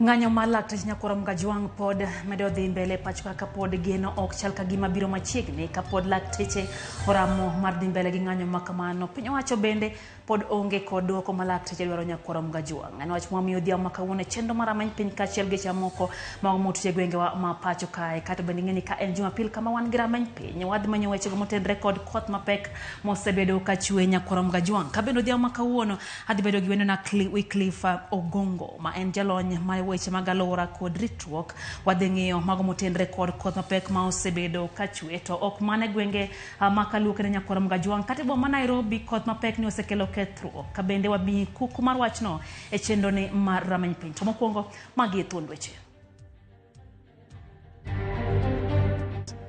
Ng'anyo mar lakteche Nyakwar Mgajwang' pod medo dhi mbele pacho ka kapod geno ok chal ka gima biro machiegni kapod lakteche oramo mar dhi mbele gi ng'anyo ma kamano. Piny owacho bende pod onge kod duoko ma lakteche dwaro Nyakwar Mgajwang'. En wach mwamiyo odhiambo ma kawuono e chenro mar Rameny Piny kaachiel gi weche mamoko ma omo tuche gwengewa ma pacho kae. Kata bende ing'e ni ka en Jumapil kama wan gi Rameny Piny, wadhi manyo wechego motenre kod koth mapek mosebedo ka chwe Nyakwar Mgajwang'. Ka bende odhiambo ma kawuono adhi bedo gi wendona Wycliffe Ogongo ma en jalony mar weche mag alwora kod ritruok. Wadhi ng'iyo mago motenre kod koth mapek ma osebedo ka chwe to ok mana e gwenge ma kaluo kende Nyakwar Mgajwang'. Kata e boma ma Nairobi koth mapek ni osekelo kethruok. Ka bende wamiyi kuku mar wachno e chenro ni mar Rameny Piny. To mokwongo magi e thuond weche.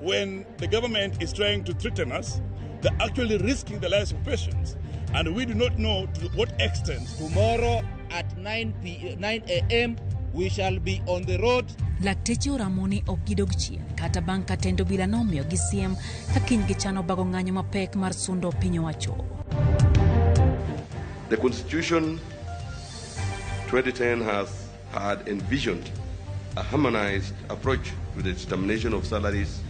When the government is trying to threaten us, they're actually risking the lives of patients. And we do not know to what extent. Tomorrow at 9 a.m. we shall be on the road. Lakteche oramo ni ok gidog chien kata bang' ka tend obila nomiyogi siem ka kiny gichano bago ng'anyo mapek mar sundo piny owacho. The Constitution 2010 has had envisioned a harmonized approach to the determination of salaries,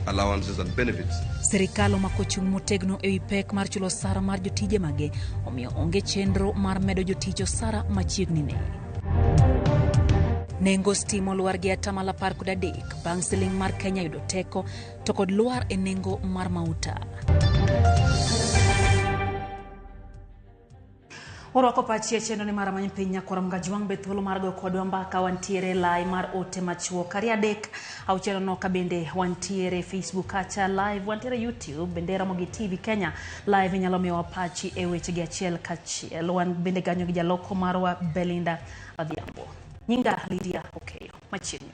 allowances and benefits. Sirikal omako chung' motegno ewi pek mar chulo osara mar jotije mage, omiyo onge chenro mar medo jotich osara machiegni ne. Nengo stima olwar gi atamalo 13 bang' siling mar Kenya yudo teko to kod lwar e nengo mar mauta. Orwako pachi e chenro ni mar Rameny Piny Nyakwar Mgajwang' be thuolo mar goyo kodwa mbaka wantiere lai mar ote machuok 2 3 6 nono ka bende wantiere Facebook kacha live wantiere YouTube bende Ramogi TV Kenya live inyalo miyowa pachi e weche gi achiel kachiel wan bende kanyo gi jaloko marwa Belinda Adhiambo. Nyinga Lydia Okeyo machiegni.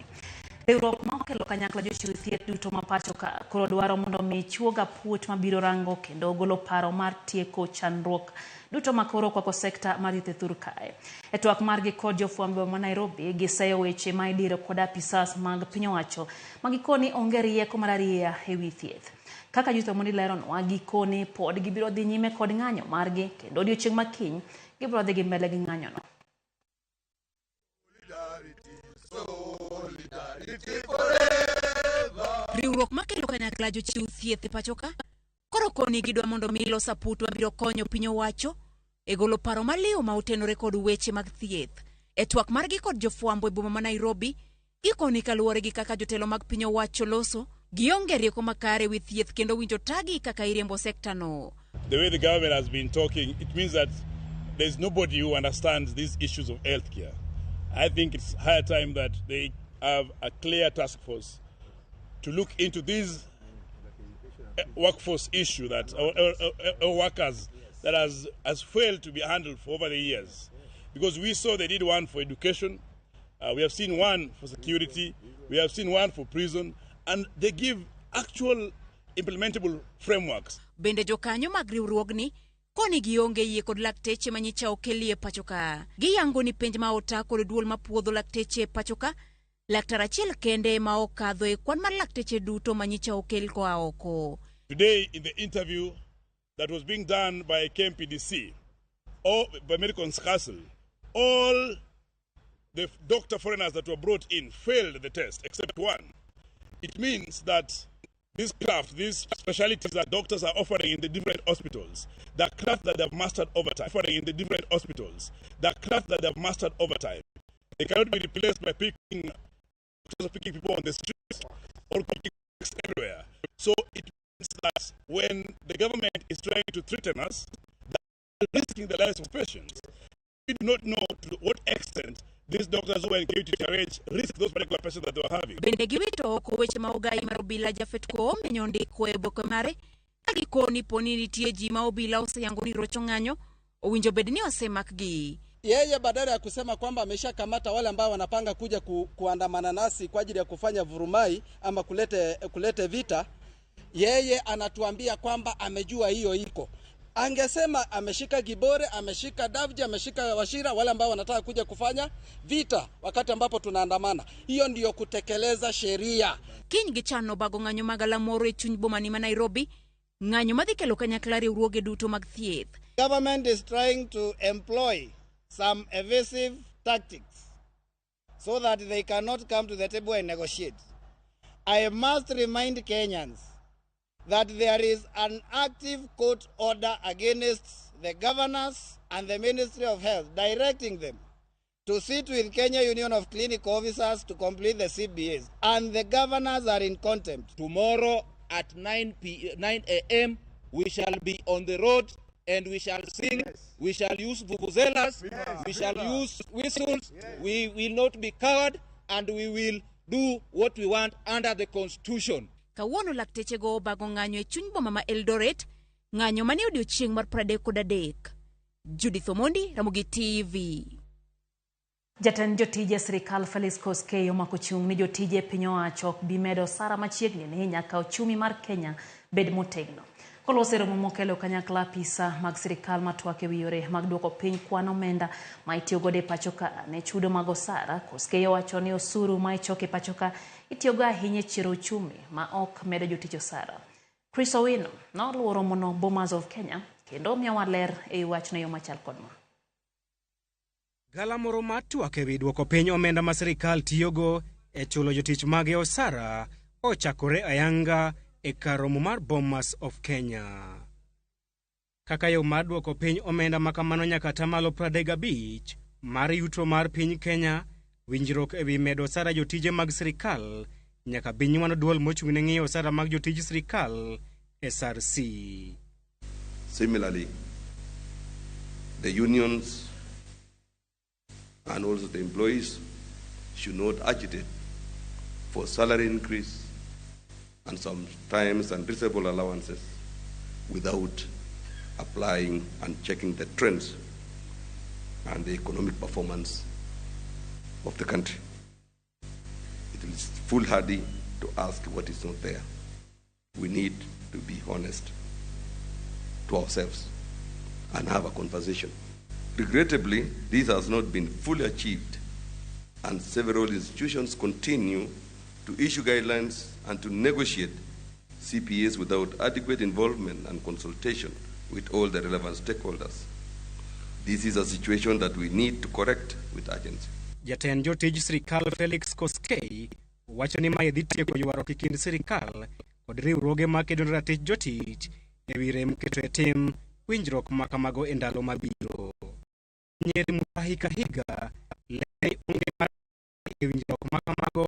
Riwruok ma okelo kanyakla jochiw thieth duto ma pacho ka koro dwaro mondo mi chuoga puot mabiro rango kendo golo paro mar tieko chandruok duto ma koro kwako sekta mar thieth e thur kae. E twak margi kod jofwambo ma Nairobi, giseyo weche ma idiro kod apisas mag piny owacho ma gikoni onge rieko mar arieya e wi thieth. Kaka Judith Omondi leronwa, gikoni pod gibiro dhi nyime kod ng'anyo margi kendo odiochieng' ma kiny gibiro dhi gi mbele gi ng'anyono. Riwruok makelo kanyakla jochiw thieth e pachoka koro koni gidwa mondo mi los aput mabiro konyo piny owacho e golo paro maliw ma otenore kod weche mag thieth. E twak margi kod jofwambo e boma ma Nairobi, gikoni kaluwore gi kaka jotelo mag piny owacho loso, gionge rieko makare e wi thieth kendo winjo tagi kaka iriembo sekta no. The way the government has been talking, it means that there's nobody who understands these issues of healthcare. I think it's high time that they have a clear task force to look into this workforce issue that our workers that has failed to be handled for over the years. Because we saw they did one for education, we have seen one for security, we have seen one for prison, and they give actual implementable frameworks. Bende jokanyo mag riwruogni koni gionge yie kod lakteche ma nyicha okelie pacho ka. Giyango ni penj ma ota kod duol mapuodho lakteche e pacho ka, laktar achiel kende ma okadho e kwan mar lakteche duto ma nyicha okel koa oko. Today in the interview that was being done by KMPDC or by Medical Council, all the doctor foreigners that were brought in failed the test except one. It means that this craft, these specialties that doctors are offering in the different hospitals, the craft that they've mastered over time, offering in the different hospitals, the craft that they've mastered over time, they cannot be replaced by picking doctors picking people on the streets or picking everywhere. So it means that when the government is trying to threaten us, they're risking the lives of patients. We do not know to what extent these doctors who were in KTRH risk those particular patients that they were having. Bende giwito oko weche ma ogai mar obila Japhet Koome nyondiko e oboke mare ka gikoni poni nitie ji ma obila oseyango ni rocho ng'anyo owinjo bed ni osemakgi. Yeye badala ya kusema kwamba ameshakamata wale ambao wanapanga kuja kuandamana nasi kwa ajili ya kufanya vurumai ama kulete vita, yeye anatuambia kwamba amejua hiyo iko. Angesema ameshika Gibore, ameshika Davji, ameshika Wachira, wale ambao wanataka kuja kufanya vita wakati ambapo tunaandamana. Hiyo ndiyo kutekeleza sheria. Kiny gichano bago ng'anyo mag galamoro e chuny boma ni ma Nairobi, ng'anyo madhi kelo kanyakla riwruoge duto mag thieth. Government is trying to employ some evasive tactics so that they cannot come to the table and negotiate. I must remind Kenyans that there is an active court order against the governors and the Ministry of Health directing them to sit with Kenya Union of Clinical Officers to complete the CBAs, and the governors are in contempt. Tomorrow at 9 a.m. we shall be on the road and we shall sing, yes. We shall use vuvuzelas, yes. We shall use whistles, yes. We will not be coward and we will do what we want under the Constitution. Kawuono laktechego obago ng'anyo e chuny boma ma Eldoret, ng'anyo mane odiochieng' mar 33. Judith Omondi, Ramogi TV. Jatend jotije sirikal Felix Koskei omako chung' ni jotije piny owacho ok bi medo osara machiegni ni nyaka ochumi mar Kenya bed motegno. Kolose romo mokelo kanyakla apisa mag sirikal matwak ewi yore mag duoko piny kwan omenda ma itiyogodo e pacho ka ne chudo mag osara, Koskei owacho ni osuru ma ichoko e pacho ka itiyogo ahinya e chiero uchumi ma ok medo jotich osara. Chris Owino noluwo romono Bomas of Kenya kendo miyowa ler e wachno e yo machal kod ma. Gala moro mar twak ewi duoko piny omenda ma sirikal tiyogo e chulo jotich mage osara ochakore ayanga e kar romo mar Bomas of Kenya. Kaka yo mar duoko piny omenda ma kamano nyaka atamalo 35 mar yuto mar piny Kenya, winjruok ewi medo osara jotije mag sirikal nyaka bi nywando duol mochung' ne ng'iyo osara mag jotij sirikal SRC. Similarly, the unions and also the employees should not agitate for salary increase and sometimes unreasonable allowances without applying and checking the trends and the economic performance of the country. It is foolhardy to ask what is not there. We need to be honest to ourselves and have a conversation. Regrettably, this has not been fully achieved, and several institutions continue to issue guidelines and to negotiate CPAs without adequate involvement and consultation with all the relevant stakeholders. This is a situation that we need to correct with urgency. Jatend jotij sirikal Felix Koskei wacho ni mae dhi tieko ywaruok e kind sirikal kod riwruoge makedo ne ratich jotich ewi rem keto e tim winjruok ma kamago e ndalo mabiro. Nyeri Mutahi Kahiga leni onge mar e winjruok ma kamago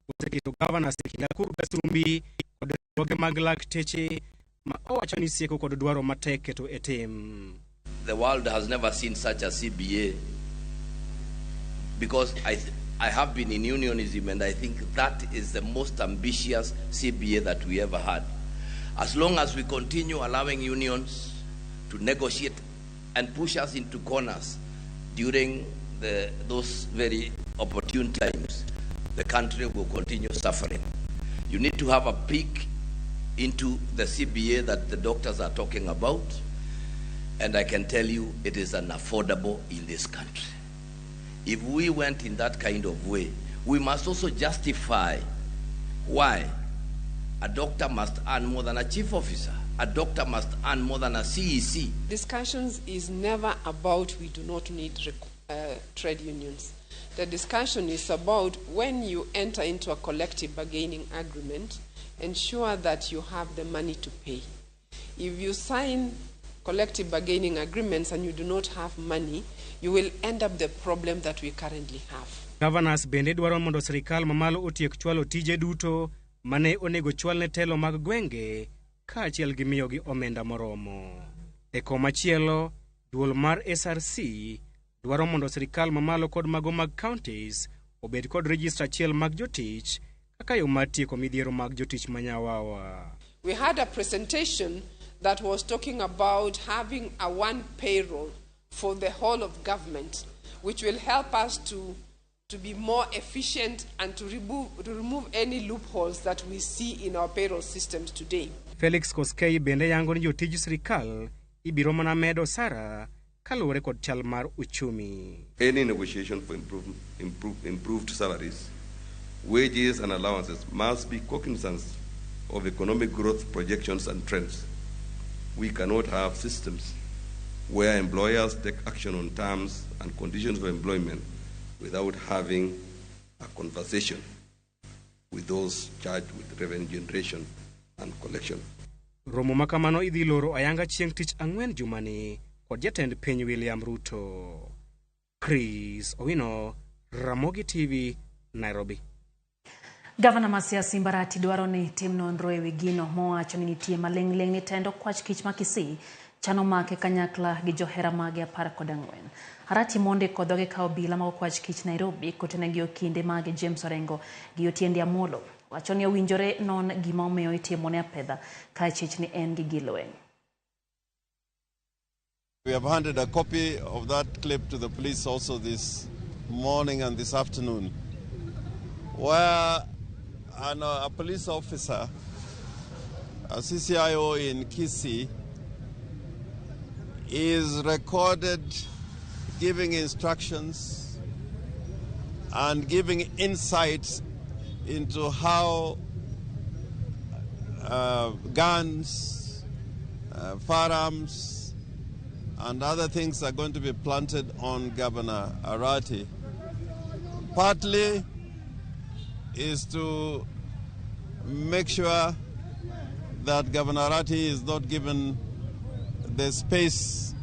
oseketo gavana Ukur Gasumbi kod riwruoge mag lakteche ma owacho ni sieko kod dwaro matek keto e tim. The world has never seen such a CBA, because I have been in unionism, and I think that is the most ambitious CBA that we ever had. As long as we continue allowing unions to negotiate and push us into corners during those very opportune times, the country will continue suffering. You need to have a peek into the CBA that the doctors are talking about, and I can tell you it is unaffordable in this country. If we went in that kind of way, we must also justify why a doctor must earn more than a chief officer. A doctor must earn more than a CEC. Discussions is never about we do not need trade unions. The discussion is about when you enter into a collective bargaining agreement, ensure that you have the money to pay. If you sign collective bargaining agreements and you do not have money, you will end up the problem that we currently have. Governors bende dwaro mondo sirikal mamalo otiek chwalo tije duto mane onego chwal ne telo mag gwenge kaachiel gi miyogi omenda moromo. E komachielo, duol mar SRC dwaro mondo sirikal mamalo kod mago mag counties obed kod register achiel mag jotich kaka yo mar tieko midhiero mag jotich manyawawa. We had a presentation that was talking about having a one payroll for the whole of government, which will help us to be more efficient and to remove any loopholes that we see in our payroll systems today. Felix Koskei bende yango ni jotij sirikal ibiro mana medo osara kaluwore kod chal mar uchumi. Any negotiation for improved salaries, wages and allowances must be cognizant of economic growth projections and trends. We cannot have systems where employers take action on terms and conditions of employment without having a conversation with those charged with revenue generation and collection. Romo ma kamano idhi loro ayanga chieng' tich ang'wen jumani kod jatend piny William Ruto. Chris Owino, Ramogi TV, Nairobi. Gavana ma Siaya Simba Arati dwaro ni tim nonro ewi gino mowacho ni nitie maling'ling' ni tend okwach kich ma Kisii chano make kanyakla gi johera mage 14. Arati mondiko dhoge ka obila mag okwach kich Nairobi kotene gi okinde mage James Orengo gi Otiende Amolo wacho ni owinjore non gima omiyo itimo ne apedha ka chich ni en gi gilweny. We have handed a copy of that clip to the police also this morning and this afternoon, where a police officer, a CCIO in Kisii, is recorded giving instructions and giving insights into how guns, firearms, and other things are going to be planted on Governor Arati. Partly is to make sure that Governor Arati is not given the space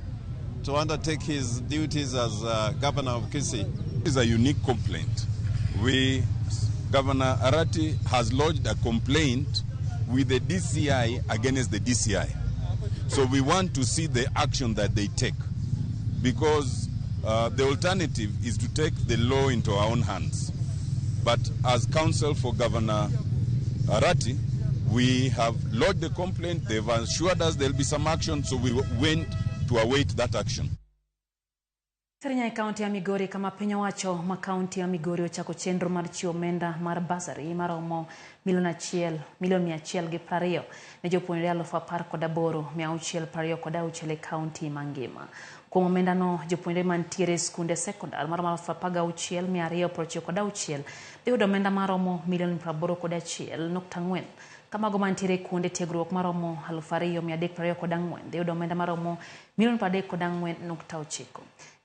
to undertake his duties as governor of Kisii. It is a unique complaint. Governor Arati has lodged a complaint with the DCI against the DCI. So we want to see the action that they take, because the alternative is to take the law into our own hands. But as counsel for Governor Arati, we have lodged the complaint. They've assured us there'll be some action, so we went to await that action. Sirinya e kaunti ya Migori kama piny owacho ma kaunti ya Migori ochako chenro mar chiwo omenda mar basari maromo 120,120,000 ne jopuonjre 18,626 e kaunti mangima. Kuom omendano, jopuonjre mantiere e skunde sekondar maromo 16,296 dhi yudo omenda maromo 81.4 milion. Kamago mantiere kuonde tiegruok maromo 2,324 dhi yudo omenda maromo 34.9 milion.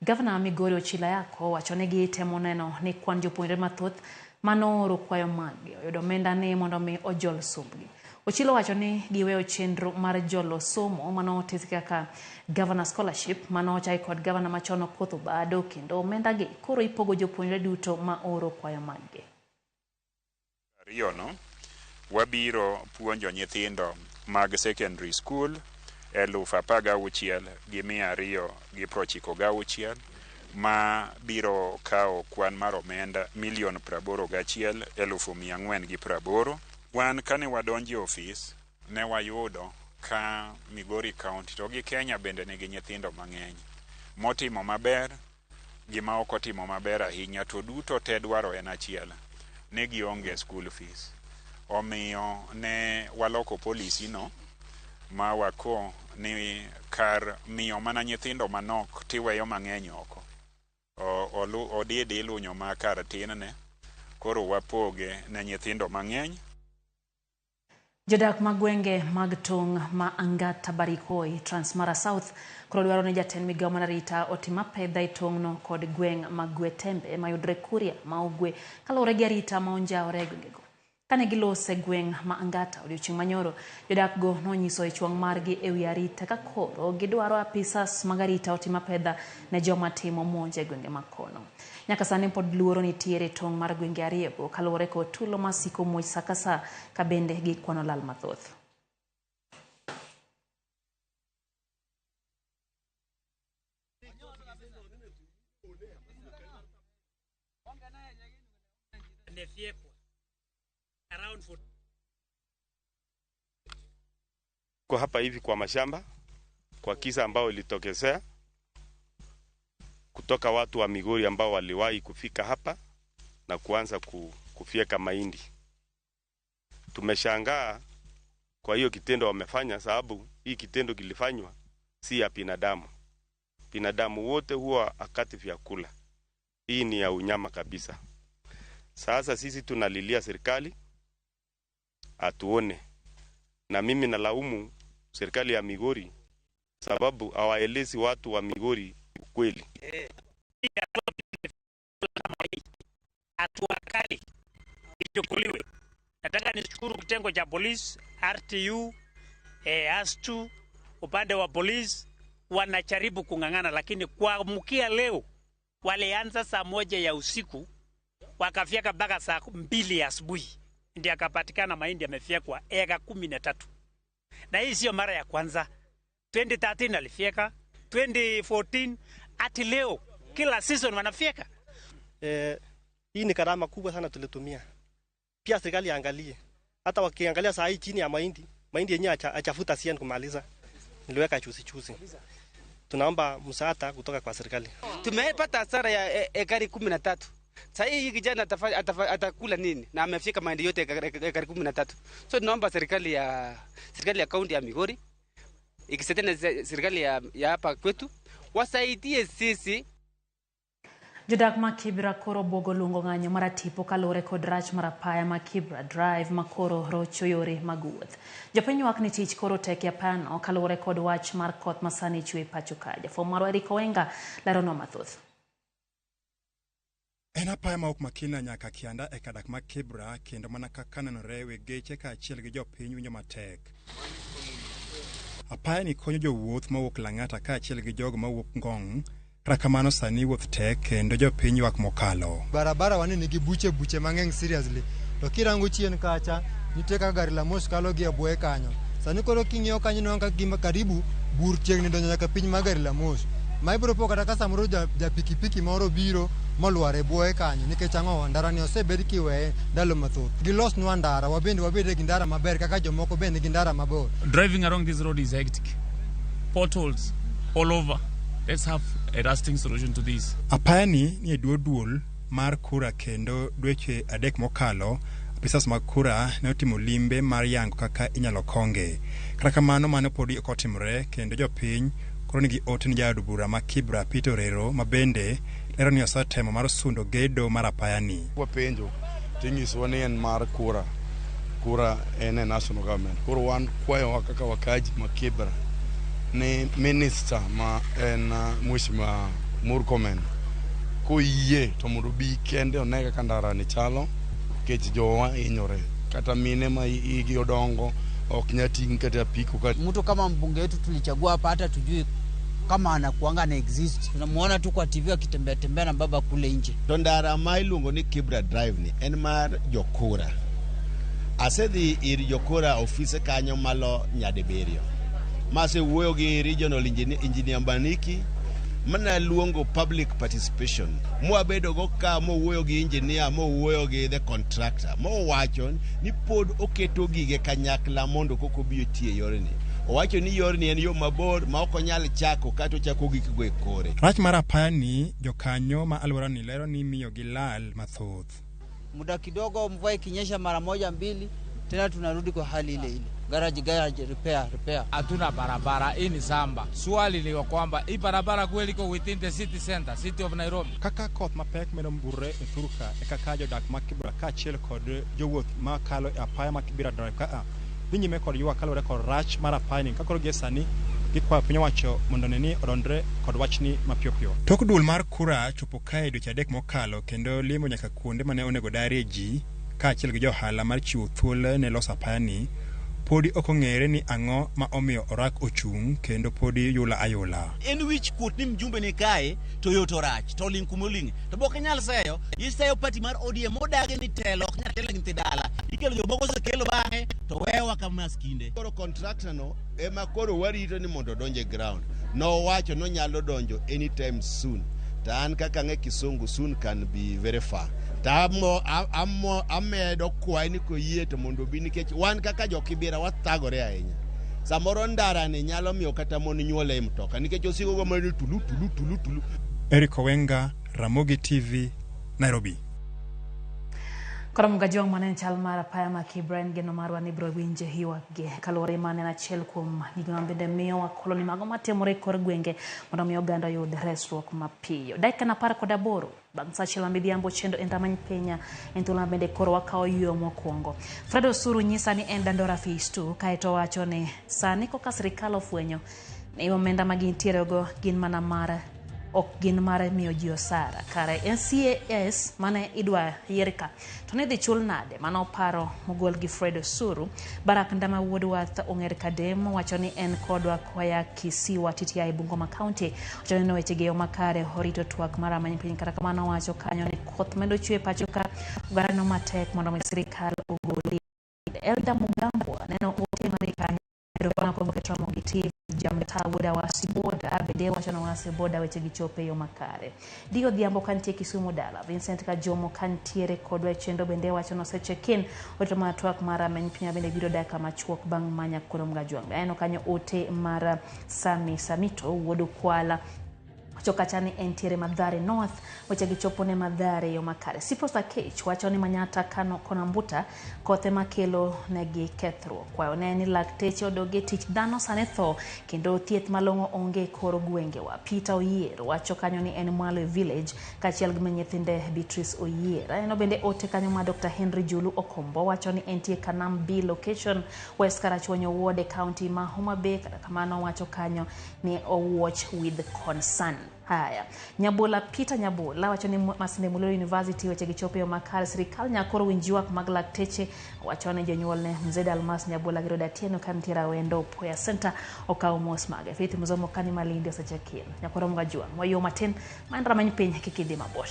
Gavana wa Migori Ochilo Ayacko wacho ni gitemo neno ni kwan jopuonjre mathoth manooro kwayo maggi oyudo omenda ni mondo mi ojol sombgi. Ochilo wacho ni giweyo chenro mar jolo somo manotis kaka Governor Scholarship manochaki kod gavana machon Okoth Obado, kendo omenda gi koro ipogo jopuonjre duto ma oro kwayo maggi. Ariyo no wabiro puonjo nyithindo mag secondary school 16,296 ma biro kawo kwan mar omenda 81,480,000. Wan kane wadonjo e ofis ne wayudo ka Migori County to gi Kenya bende nigi nyithindo mang'eny motimo maber gi ma ok otimo maber ahinya, to duto te dwaro en achiel ni gionge school fees. Omiyo ne waloko policy no ma wako ni kar miyo mana nyithindo manok tiweyo mang'eny oko odidi ilunyo ma kar tin ne koro wapoge ne nyithindo mang'eny. Jodak mag gwenge mag tong' ma Angata Barikoi, Transmara South koro dwaro ni jatend migao mar arita otim apedha e tong'no kod gweng' mag Gwetembe mayudore Kuria ma Ugwe kaluwore gi arita ma onjawore e gwengego. Kane giloso e gweng' ma Angata odiochieng' manyoro, jodak go nonyiso ich wang' margi ewi arita ka koro gidwaro apisas mag arita otim apedha ne joma timo monj e gwenge ma kono. Nyaka sani pod luoro nitiere e tong' mar gwenge ariyogo kaluwore kod tulo masiko muoch sa ka sa ka bende gikwano lal mathoth. Kwa hapa hivi kwa mashamba kwa kisa ambao ilitokezea kutoka watu wa Migori ambao waliwahi kufika hapa na kuanza kufyeka mahindi. Tumeshangaa kwa hiyo kitendo wamefanya, sababu hii kitendo kilifanywa si ya binadamu. Binadamu wote huwa akati vyakula, hii ni ya unyama kabisa. Sasa sisi tunalilia serikali atuone, na mimi nalaumu serikali ya Migori sababu hawaelezi watu wa Migori ukweli. Hatua kali ichukuliwe. Nataka nishukuru kitengo cha polisi, RTU, ASTU, upande wa polisi wanajaribu kung'ang'ana, lakini kuamkia leo walianza saa 1 ya usiku wakafyeka mpaka saa 2 ya asubuhi, ndiyo akapatikana mahindi yamefyekwa eka 13. Na hii sio mara ya kwanza. 2013 alifyeka, 2014, hadi leo kila season wanafyeka. Hii ni gharama kubwa sana tulitumia. Pia serikali iangalie. Hata wakiangalia saa hii chini ya mahindi, mahindi yenyewe achafuta sian kumaliza. Niliweka chuzi chuzi. Tunaomba msaada kutoka kwa serikali. Tumepata hasara ya ekari 13. Sasa hii kijana atakula nini? Na amefika mahindi yote ekari 13. So tunaomba serikali ya kaunti ya Migori ikisaidia na serikali ya hapa kwetu wasaidie sisi. Jodak ma Kibra koro buogo luongo ng'anyo mar tipo kaluwore kod rach mar apaya ma Kibra Drive ma koro rocho yore mag wuoth. Jopiny ywak ni tich koro tek e apayano kaluwore kod wach mar koth ma sani chwe pacho ka. Jafwambo marwa Eric Owenga leronwa mathoth. En apaya ma ok makina nyaka kianda e kadak ma Kibra kendo mana kaka nenore weg geche kaachiel gi jopiny winjo matek. Apaya ni konyo jowuoth mawuok Lang'ata kaachiel gi jogo mawuok Ngong'. Kata kamano sani wuoth tek kendo jopiny ywak mokalo. Barabara wani nigi buche buche mang'eny seriously. To kirango chien kacha nitie kaka gari la moshi kalo gi e bwoye kanyo. Sani koro king'iyo kanyo inwang'o ka gima karibu bur chiegni donjo nyaka piny mar gari la moshi. Ma ibiro po kata ka samoro ja pikipiki moro biro molwar e bwoye kanyo nikech ang'o ndara ni osebed kiweye ndalo mathoth. Gilosnwa ndara wabende wabede gi ndara maber kaka jomoko bende nigi ndara mabor. Driving along this road is hectic. Potholes all over. Let's have a lasting solution to this. Apaya ni e duol mar kura kendo dweche 3 mokalo apisas mag kura ne otimo limbe mar yango kaka inyalo konge. Kata kamano mano podi ok otimore kendo jopiny koro nigi ote ni jaod bura ma Kibra Peter Orero ma bende lero ni osetemo mar sundo gedo mar apaya ni. Wapenjo tinyisowa ni en mar kura. Kura en e national government. Koro wan kwayowa kaka wakaji ma Kibra ni minister ma en Mheshimiwa Murkomen koyie to mondo obi kende one kaka ndara ni chalo nikech jowa hinyore kata mine ma igi odongo ok nyal ting' kata apiko. Mtu kama mbunge wetu tulichagua hapa hata tujui kama anakuanga na exist. Tunamuona tu kwa TV akitembea tembea na baba kule nje. To ndara ma iluongo ni Kibra Drive ni en mar jokura. Asedhi ir jokura ofise kanyo malo nyadibiriyo. Mase wuoyo gi regional engineer Mbaniki mana luongo public participation. Mwabedo go ka mowuoyo gi engineer, mowuoyo gi the contractor, mowacho ni pod oketo gige kanyakla mondo koko bi otiye yorni. Owacho ni yorni en yo mabor ma ok onyal chako kata ochako gikgo e kore. Rach mar apaya ni jokanyo ma alwora ni lero ni miyo gi lal mathoth. Muda kidogo mvua ikinyesha mara 1 2 tena tunarudi kwa hali ile ile. Garage garage repair repair. Hatuna barabara, hii ni samba. Swali ni kwamba hii barabara kweli iko within the city center, city of Nairobi. Kaka koth mapek medo burre e thurka e kaka jodak ma Kibra kaachiel kod jowuoth makalo e apaya ma Kibra Drive ka dhi nyime kod ywak kaluwore kod rach mar apaya ni ka koro gie sani gikwayo piny owacho mondo one ni odondre kod wachni mapiyo piyo. Tok duol mar kura chopo kae dweche 3 mokalo kendo limo nyaka kuonde mane onego darie ji kaachiel gi johala mar chiwo thuolo ne loso apaya ni podi ok ong'ere ni ang'o ma omiyo orak ochung' kendo podi yula ayula. En wich kuot ni mjumbe ni kae to yo to rach to oling' kuma oling'e to bok inyal seyo iseyo party mar ODM modagi ni telo ok nyal telo gi nyithi dala ikelo jomoko osekelo bang'e to wewa kama maskinde. Koro contractor no ema koro warito ni mondo odonj e ground. Nowacho nonyalo donjo anytime soon. To an kaka ang'e kisungu soon can be very far. To amedo kwaye ni koyie to mondo obi nikech wan kaka jokibira wathagore ahinya. Samoro ndara ni nyalo miyo kata mon nyuol e mtoka nikech osiko go mana tulu tulu tulu tulu. Eric Owenga, Ramogi TV, Nairobi. Koro Mugajwang' mane en chal mar apaya ma Kibra en geno marwa ni biro winje ywakgi kaluwore mane en achiel kuom gigo ma bende miyo wakolo ni mago matimore e kor gwenge mondo mi oganda oyud resruok mapiyo. Dakika 18 bang' saa 1 ma midhiambo chendo en ramany piny en thuolo ma bende koro wakawo yueyo mokwongo. Fred Osuru nyisa ni en Dandora Phase 2 kaeto owacho ni sani koka sirikal ofwenyo ni omenda ma gintierego gin mana mar ok gin mar miyo ji osara. Kare NCAS mane idwa yier ka to ne dhi chul nade? Mano paro mogol gi Fred Osuru. Barak Ndama wuod Wath Ong'er Kadem wacho ni en kodwa koya Kisiwa TTI Bungoma County. Wacho ni weche gi makare orito twak mar rameny piny. Kata kamano wacho kanyo ni koth medo chwe pacho ka oganda matek mondo mi sirikal ogoli. Elda Mugambwa neno ote mari kanyo erokamano kowuok e Ramogi TV. Jamta wuod Awasi Boda bende wacho ni Awasi Boda weche gi chopo e yo makare. Di Odhiambo kantie Kisumu dala, Vincent Kajomo kantiere kodwa e chenro bende wacho ni ose check in orito mana twak mar rameny piny bende biro dakika machuok bang' manya kuom Gajwang'. Aneno kanyo ote mar Sami Samito wuod Kwala wacho kacha ni entiere Mathare North, weche gi chopo ne Mathare yo makare. Sipros Akech wacho ni Manyata Kano Konambuta kothe makelo negi kethruok. Kwayo ne ni lakteche odog e tich, dhano sani tho kendo thieth malong'o onge e kor gwengewa. Peter Oyier wacho kanyo ni en mwalo e village kaachiel gi nyithinde Beatrice Oyier. Aneno bende ote kanyo ma Dr. Henry Julu Okombo wacho ni entie Kanam B location West Karachuonyo ward e county ma Homa Bay. Kata kamano wacho kanyo ni owatch with concern. Haya, Nyabola Peter Nyabola wacho ni Masinde Muliro University weche gi chopo e yo makare. Sirikal nyakoro winj ywak mag lakteche. Wacho ni jonyuolne Mzee Dalmas Nyabola gi Roda Atieno ka nitiere Awendo Poya Center okawo mos mage. Faith Muzomo kani Malindi osecheck in. Nyakoro Mgajwang' wayo matin ma en rameny piny kik idhi mabor.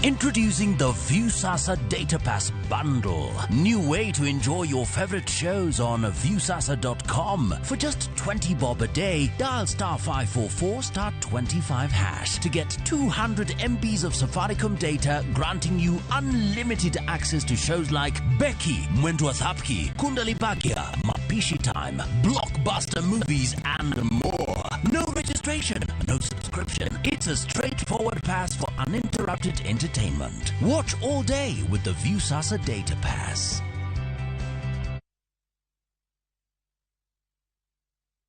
Introducing the Viusasa Data Pass Bundle. New way to enjoy your favorite shows on Viusasa.com. For just 20 bob a day, dial star 544 star 25 hash to get 200 MBs of Safaricom data, granting you unlimited access to shows like Becky, Mwendwa Thapki, Kundali Bhagya, Mapishi Time, blockbuster movies, and more. No registration, no subscription. It's a straightforward pass for uninterrupted entertainment. Watch all day with the Viusasa Data Pass.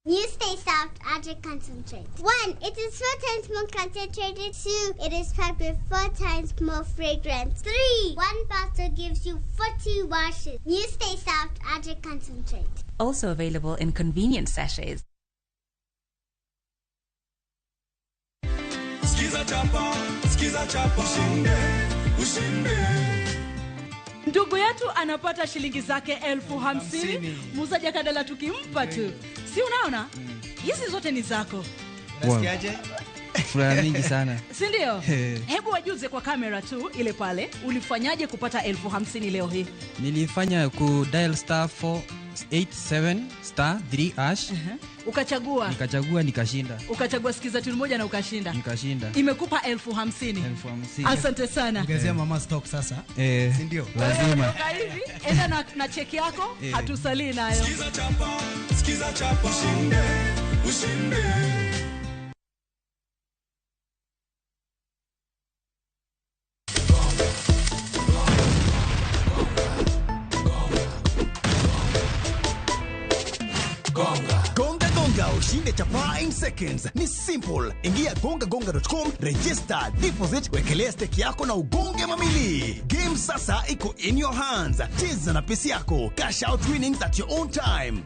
New Stay Soft Object Concentrate. 1. It is 4 times more concentrated. 2. It is packed with 4 times more fragrance. 3. 1 bottle gives you 40 washes. New Stay Soft Object Concentrate. Also available in convenient sachets. Skiza chapa, skiza chapa, ushinde, ushinde. Ndugu yetu anapata shilingi zake 50,000. Muuzaji akadala tukimpa tu. Si unaona? Hizi zote ni zako. Unasikiaje? Furaha mingi sana. Si ndio? Hebu wajuze kwa kamera tu ile pale, ulifanyaje kupata 50,000 leo hii? Nilifanya ku dial star 487 star 3 hash. Ukachagua. Nikachagua nikashinda. Ukachagua sikiza tune moja na ukashinda. Nikashinda. Imekupa 50,000. 50,000. Asante sana. Ongezea mama stock sasa. Si ndio? Lazima. Hivi enda na cheki yako, hatusalii nayo. Sikiza chapa, sikiza chapa, ushinde, ushinde. Gonga Gonga ushinde chapaa in seconds. Ni simple. Ingia gongagonga.com, register, deposit, wekelea stake yako na ugonge mamili. Game sasa iko in your hands. Cheza na pesi yako. Cash out winnings at your own time.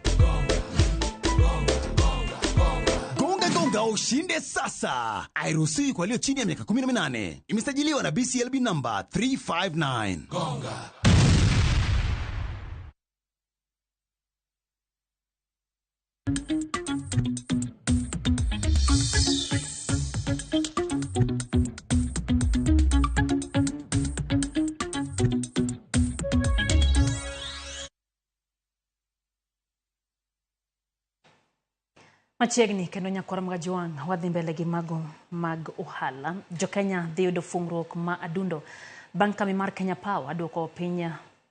Gonga Gonga ushinde sasa. Hairuhusiwi kwa walio chini ya miaka 18. Imesajiliwa na BCLB number 359. Gonga. Machiegni kendo nyakwar Mgajwang' wadhi mbele gi mago mag ohala. Jokenya dhi yudo fungruok ma adundo bang' kambi mar Kenya Power duoko piny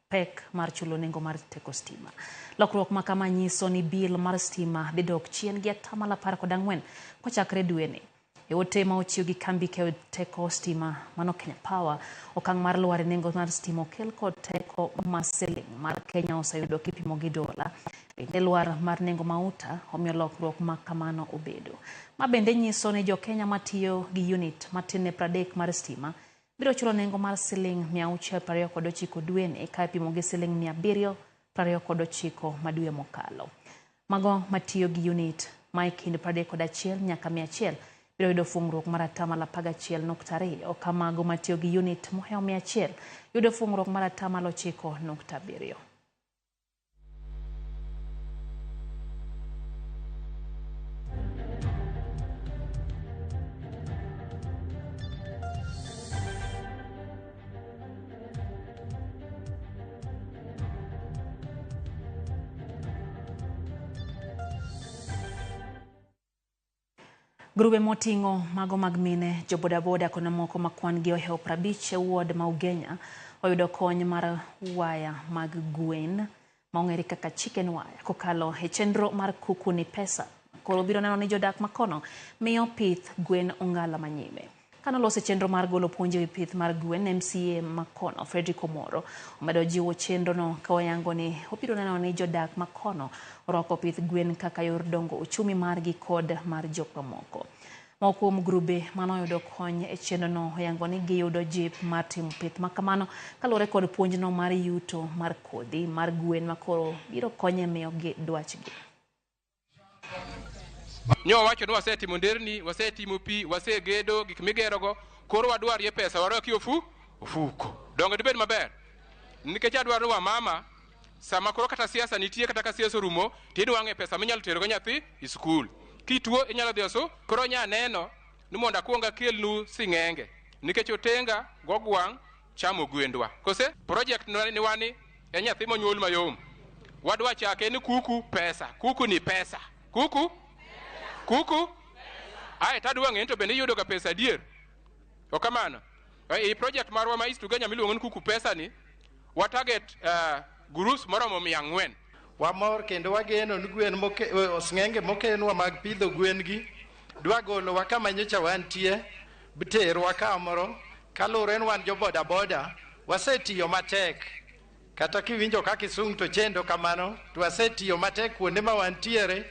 pek mar chulo nengo mar teko stima. Lokruok ma kama nyiso ni bill mar stima dhi dok chien gi 14% kochakre dweni. E ote ma ochiw gi kambi keyo teko stima mano Kenya Power, okang' mar lwar e nengo mar stima okel kod teko ma siling mar Kenya oseyudo kipimo gi dola. Bende lwar mar nengo mauta omiyo lokruok ma kamano obedo. Ma bende nyiso ni jokenya matiyo gi unit matin ne 30 mar stima biro chulo nengo mar siling 629 dweni ka ipimo gi siling 29 ma dwe mokalo. Mago matiyo gi unit ma e kind 31 nyaka 100 biro yudo fungruok mar 11.2% ka mago matiyo gi unit mohewo 100 yudo fungruok mar 9.7%. Grube moting'o mago mag mine, jobodaboda kod mamoko ma kwan gi ohewo 50 e ward ma Ugenya oyudo kony mar waya mag gwen ma ong'ere kaka chicken wire kokalo e chenro mar Kuku ni Pesa. Koro biro neno ni jodak makono miyo pith gwen ong'ala manyime. Kanoloso chenro mar golo puonj e wi pith mar gwen, MCA makono Fredrick Omoro omedo jiwo chenrono ka oyango ni obiro neno ni jodak makono orwako pith gwen kaka yor dongo uchumi margi kod mar jok mamoko. Moko kuom grube manoyudo kony e chenrono oyango ni giyudo jip mar timo pith makamano kaluwore kod puonjno mar yuto mar kodhi mar gwen makoro biro konyo e miyogi dwachgi. Nyo wacho ni wasetimo nderni, wasetimo pi, wasegedo gik migerogo, koro wadwarie pesa warwaki ofuko. Donge dibed maber? Nikech adwaro ni wamama sama koro kata siasa nitie kata ka siasa orumo, tidwang'e pesa minyalo terogo nyathi e skul. Kituo inyalo dhi osu, koro nya neno ni mondo akuong akelnu sing'enge nikech otenga gogwang' chamo gwendwa. Kose project ni wani en nyathi monyuol mayom. Wadwa chake ni kuku pesa, kuku ni pesa. Kuku? Kuku? Ae tadwa ng'e to bende iyudo ga pesa adier. Okamano. E project marwa ma East Ugenya miluongo ni Kuku Pesa ni, wa target groups moromo 400. Wamor kendo wageno ni gwen sng'enge mokenwa mag pidho gwen gi dwa golowa kama nyocha wantie terwa kamoro kaluwore ni wan jo boda boda wasetiyo matek kata kiwinjo kaka isung to chendo kamano to wasetiyo matek kuonde ma wantiere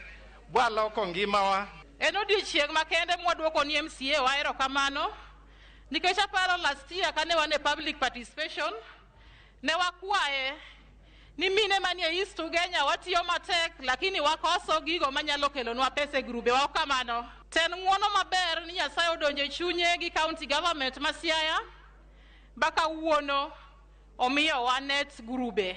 bwaloko ngimawa. En odiochieng' makende mwaduoko ni MCA wa erokamano nikech aparo last year kane wan e public participation ne wakwaye ni mine manie East Ugenya watiyo matek lakini wakoso gigo manyalo kelonwa pesa e grube wa kamano. Ten ng'uono maber ni Nyasaye odonjo e chunye gi county government ma Siaya baka wuono omiyowa net grube.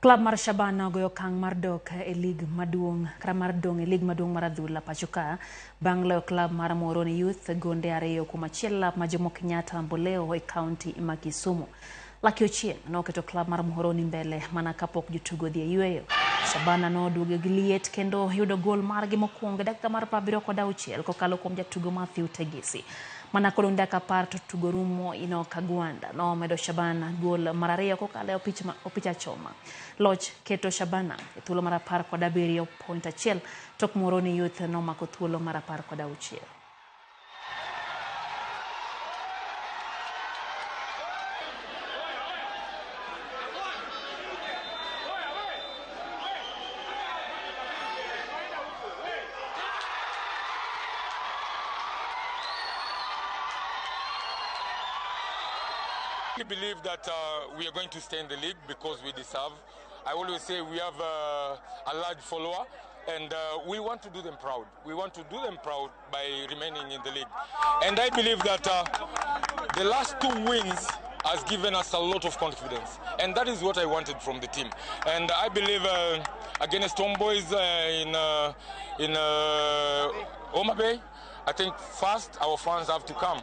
Klab mar Shabana ogoyo okang' mar dok e lig maduong' kata mar dong' e lig maduong' mar adhula pacho ka bang' loyo klab mar Muhoroni Youth gonde 2-1 lap ma Jomo Kenyatta Mboleo e kaunti ma Kisumu. Lucky Ochieng' noketo klab mar Muhoroni mbele mana kapok jotugo dhi e yweyo. Shabana noduogo gi liet kendo yudo gol margi mokwongo e dakika mar 76 kokalo kuom jatugo Matthew Tegesi. Mana kodong' dakika 10 to tugo rumo, Enoch Agwanda nomedo Shabana gol mar 2 kokalo e opich achoma. Loch keto Shabana e thuolo mar 17.1 tok Muhoroni Youth nomako thuolo mar 16. I believe that we are going to stay in the league because we deserve. I always say we have a large follower and we want to do them proud. We want to do them proud by remaining in the league. And I believe that the last 2 wins has given us a lot of confidence. And that is what I wanted from the team. And I believe against Homeboys in Homa Bay, I think first our fans have to come.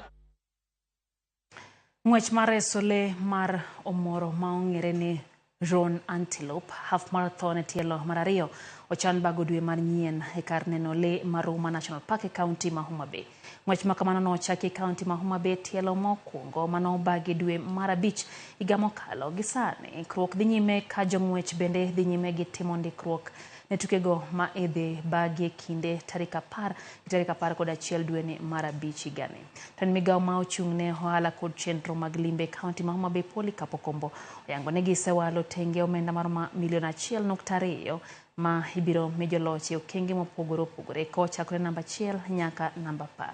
Ng'wech mar reso le mar omoro ma ong'ere ni Roan Antelope Half Marathon e tielo mar 2 ochan bago dwe mar nyien e kar neno le mar Ruma National Park e kaunti ma Homa Bay. Ng'wech ma kamano nochaki e kaunti ma Homa Bay tielo mokwongo manobagi dwe mar 5 higa mokalo. Gi sani ikruok dhi nyime ka jong'wech bende dhi nyime gi timo ndikruok ne tukego ma idhi bagi e kinde tarik 10 gi tarik 11 dweni mar 5 higani. To en migawo ma ochung' ne ohala kod chenro mag limbe e kaunti ma Homa Bay Polycarp Okombo oyango ni gisewalo tenge omenda maromo milion 1.2 ma ibiro mi joloch e okenge mopogore opogore kochakore namba 1 nyaka namba 10.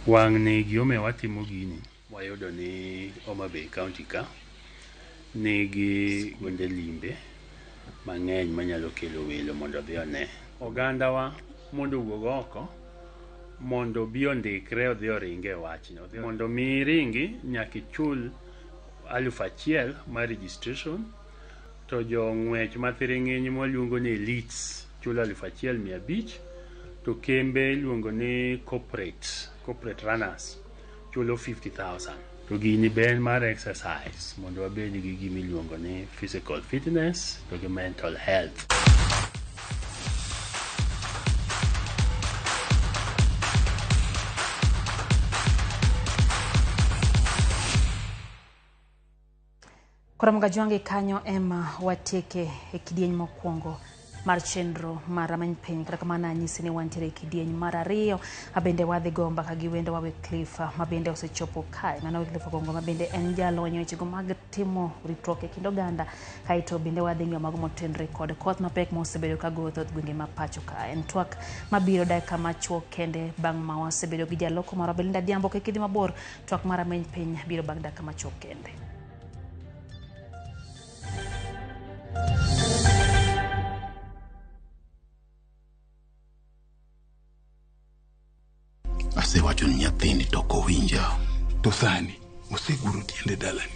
Wang'ni gimomiyo watimo gini, wayudo ni Homa Bay County ka nigi kuonde limbe mang'eny manyalo kelo welo mondo odhi one. Ogandawa mondo owuog oko mondo obi ondikre odhi oringe e wachno. Mondo mi iringi nyaka ichul 1000 mar registration to jo ng'wech mathiring'iny mwaluongo ni elites chulo 1500 to kembe iluongo ni corporate runners chulo 50,000. To gini be en mar exercise mondo wabed gi gima iluongo ni physical fitness to gi mental health. Koro Mgajwangi kanyo ema watieke e kidieny mokwongo mar chenro mar Rameny Piny. Kata kamano anyisi ni wantiere e kidieny mar 2 abende wadhi go mbaka gi wendo wa Wycliffe ma bende osechopo kae. Mano Wycliffe Ogongo ma bende en jalony e wechego mag timo ritruok e kind oganda. Kaeto bende wadhi ng'iyo mago motenore kod koth mapek mosebedo ka goyo thoth gwenge ma pacho kae. En twak mabiro dakika machuok kende bang' ma wasebedo gi jaloko marwa Belinda Adhiambo. Kik idhi mabor, twak mar Rameny Piny biro bang' dakika machuok kende. Asewacho ni nyathini to ok owinja. To sani oseguro tiende dalani.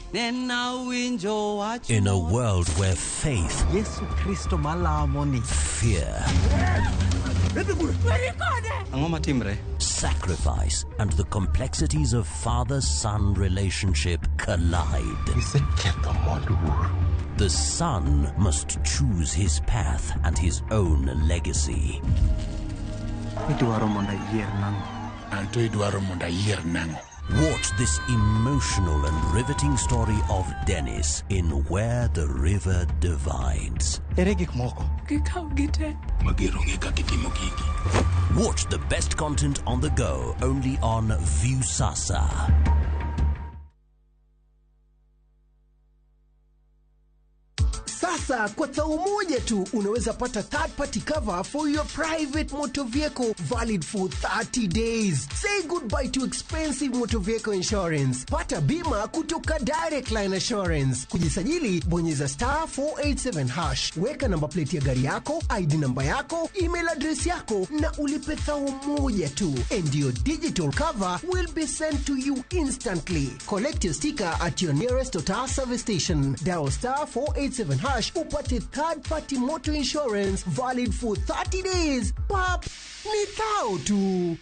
In a world where faith, Yesu Kristo malamo ni, fear, Ang'o matimre? sacrifice, and the complexities of father-son relationship collide. Iseketho mwandu wuoro. The son must choose his path and his own legacy. Idwaro mondo ayier nang'o? Anto idwaro mondo ayier nang'o? Watch this emotional and riveting story of Dennis in Where the River Divides. Ere gik moko? Gikaw gite. Mager onge kaka itimo gigi. Watch the best content on the go only on Viusasa. Sasa kwa thao moja tu unaweza pata third party cover for your private motor vehicle valid for 30 days. Say goodbye to expensive motor vehicle insurance. Pata bima kutoka Direct Line Assurance. Kujisajili, bonyeza star 487 hash. Weka namba plate ya gari yako, ID namba yako, email address yako na ulipe thao moja tu. And your digital cover will be sent to you instantly. Collect your sticker at your nearest Total service station. Dial star 487 hash upate third party motor insurance valid for 30 days. Pap, ni thao tu.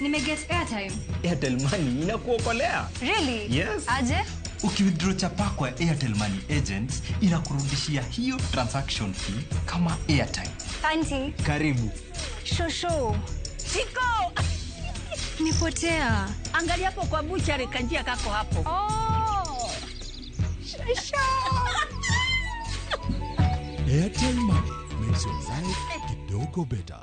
Nimeget airtime. Airtel Money inakuokolea. Really? Yes. Aje? Ukiwithdraw chapa kwa Airtel Money agents inakurudishia hiyo transaction fee kama airtime. Fanti. Karibu. Shosho. Chiko. Nipotea. Angalia hapo kwa buchari kanjia kako hapo. Oh. Shosho. Airtel Money makes your life kidogo better.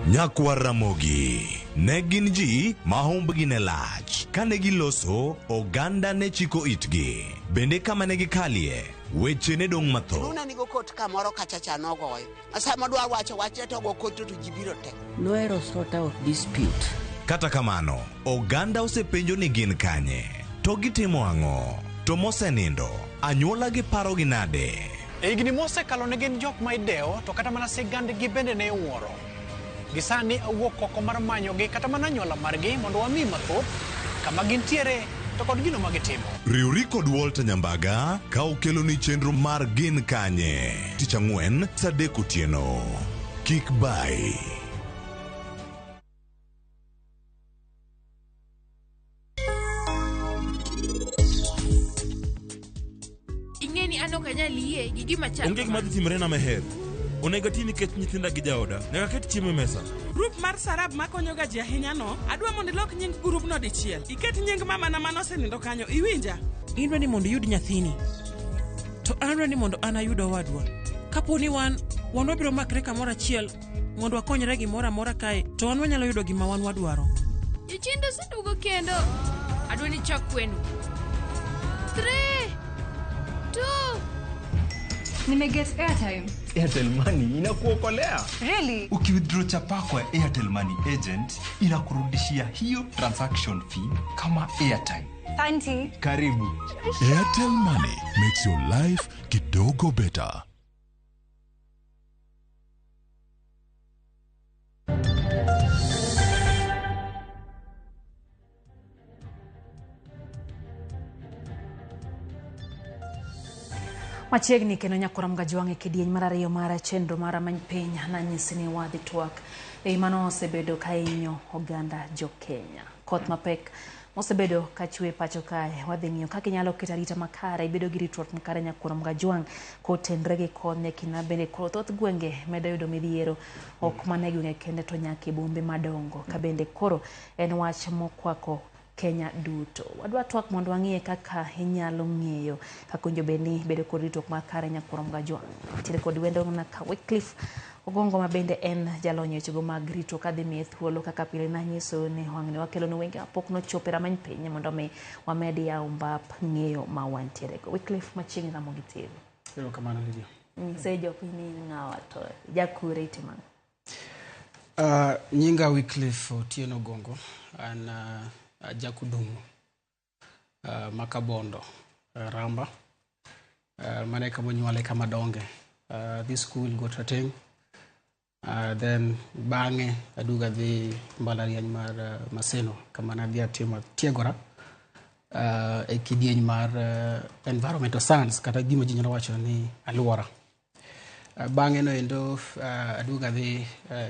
Nyakwar Ramogi ne gin ji ma humbgi ne lach. Kane giloso, oganda ne chiko itgi. Bende kama ne gikalie, weche ne dong' mathoth. Luna nigo kot kamoro kacha cha nogoyo. Sama dwa wacho wach to go kot to ji biro te. Nohero sort out dispute. Kata kamano, oganda osepenjo ni gin kanye, to gitimo ang'o, to mosenindo, anyuola gi parogi nade? E higni mosekalo ne gin jok ma idewo to kata mana sigandgi bende ne iwuoro. Gisani awuok oko mar manyogi kata mana anyuola margi mondo wami mathoth kama gintiere to kod gino ma gitimo. Riwri kod Walter Nyambaga ka okeloni chenro mar Gin Kanye tich ang'wen saa 3 otieno. Kik bai. ni an ok anyal yie gi gima chal Onge gima dhi timore na Meher. Onego ati nikech nyithinda gi jaoda. Nyaka aket chiemo e mesa. Grup mar Sarab makonyoga ji ahinya no, adwa mondo ilok nying grupno dichiel. Iket nying mamana manosenindo kanyo, iwinja? Idwa ni mondo iyud nyathini, to an adwa ni mondo an ayud owadwa. Kapo ni wan wan wabiro makre kamoro achiel mondo wakonyre gimoro amora kae, to wan wanyalo yudo gima wan wadwaro. Jochiende oseduogo kendo. Adwa ni chak kweno. 3 2 Nimeget airtime. Airtel Money inakuokolea. Really? Ukiwithdraw chapa kwa Airtel Money agent inakurudishia hiyo transaction fee kama airtime. Auntie. Karibu. Airtel Money makes your life kidogo better. Machiegni kendo nyakora Mgajwang' e kidieny mar ariyo mar chenro mar Amany Piny nanyisi ni wadhi twak ei mano osebedo ka hinyo oganda jo Kenya. Koth mapek mosebedo ka chwe pacho kae wadhi ng'iyo kaka inyalo keto arita makare ibedo gi ritruok makare nyakwar Mgajwang' kotenre gi koth e kinde ma bende koro thoth gwenge medo yudo midhiero ok mana e gwenge kende to nyaka e bombe madongo ka bende koro en wach mokwako Kenya duto. Wadwa twak mondo wang'iye kaka inyalo ng'eyo kaka owinjo bed ni bedo kod ritruok makare nyakwar Mgajwang'. Nitiere kod wendo ka Wycliffe Ogongo ma bende en jalony e wechego mag ritruok adhi miye thuolo kaka pile nanyiso ni wang'ni wakelo ne wenge mapok nochopo e rameny piny mondo mi wamed yawo mbap ng'eyo ma wantiere go. Wycliffe machiegni Ramogi TV. Erokamano Lydia. Nyise jopiny ni ng'awa to jakure itimo ang'o? Nyinga Wycliffe Otieno Ogongo, an jakudumu ma Kabondo, Ramba. Mano e kama onyuole kama donge. Dhi school Got Rateng'. Then bang'e aduogo adhi mbalariany mar Maseno kama nadhi atimo tiegora e kidieny mar environmental science kata gima ji nyalo wacho ni alwora. Bang'e no endo aduogo adhi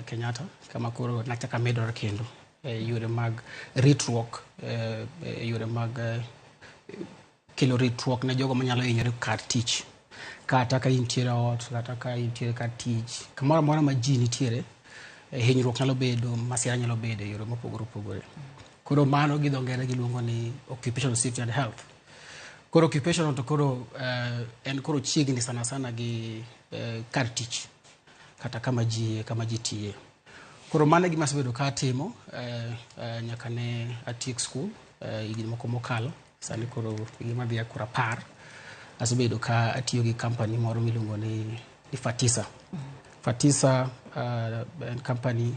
Kenyatta kama koro nachako amedora kendo e yore mag ritruok, e yore mag kelo ritruok ne jogo manyalo hinyore kar tich. Kata ka intiere ot, kata ka intiere kar tich, kamoro amora ma ji nitiere, hinyruok nyalo bedo, masira nyalo bedo e yore mopogore opogore. Koro mano gi dho ngere giluongo ni occupational safety and health. Koro occupational to koro en koro chiegni sana sana gi kar tich kata kama ji tiye. Koro mano e gima asebedo ka atimo nyaka ne atiek school higni moko mokalo. Sani koro higni madhi koro 10 asebedo ka atiyo gi company moro miluongo ni Fatisa. Fatisa en company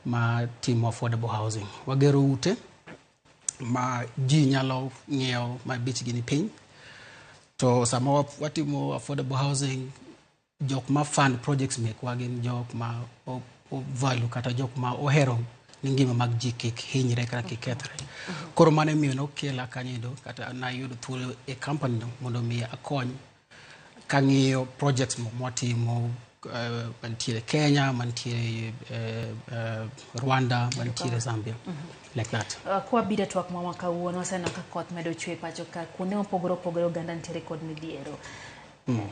ma timo affordable housing. Wagero ute ma ji nyalo ng'iewo ma bechgi ni piny. To sama watimo affordable housing, jok ma fund projects mekwa gin jok ma value kata jok ma ohero ni ngima mag ji kik hinyre kata kik kethre. Koro mano emiyo nokela kanyo kata nayudo thuolo e company no mondo mi akony kang'iyo projects mwatimo mantiere Kenya, mantiere Rwanda, mantiere Zambia. Like that. Kwa bida twak ma kawuono waseneno ka koth medo chwe pacho ka kuonde mopogore opogore oganda nitiere kod midhiero.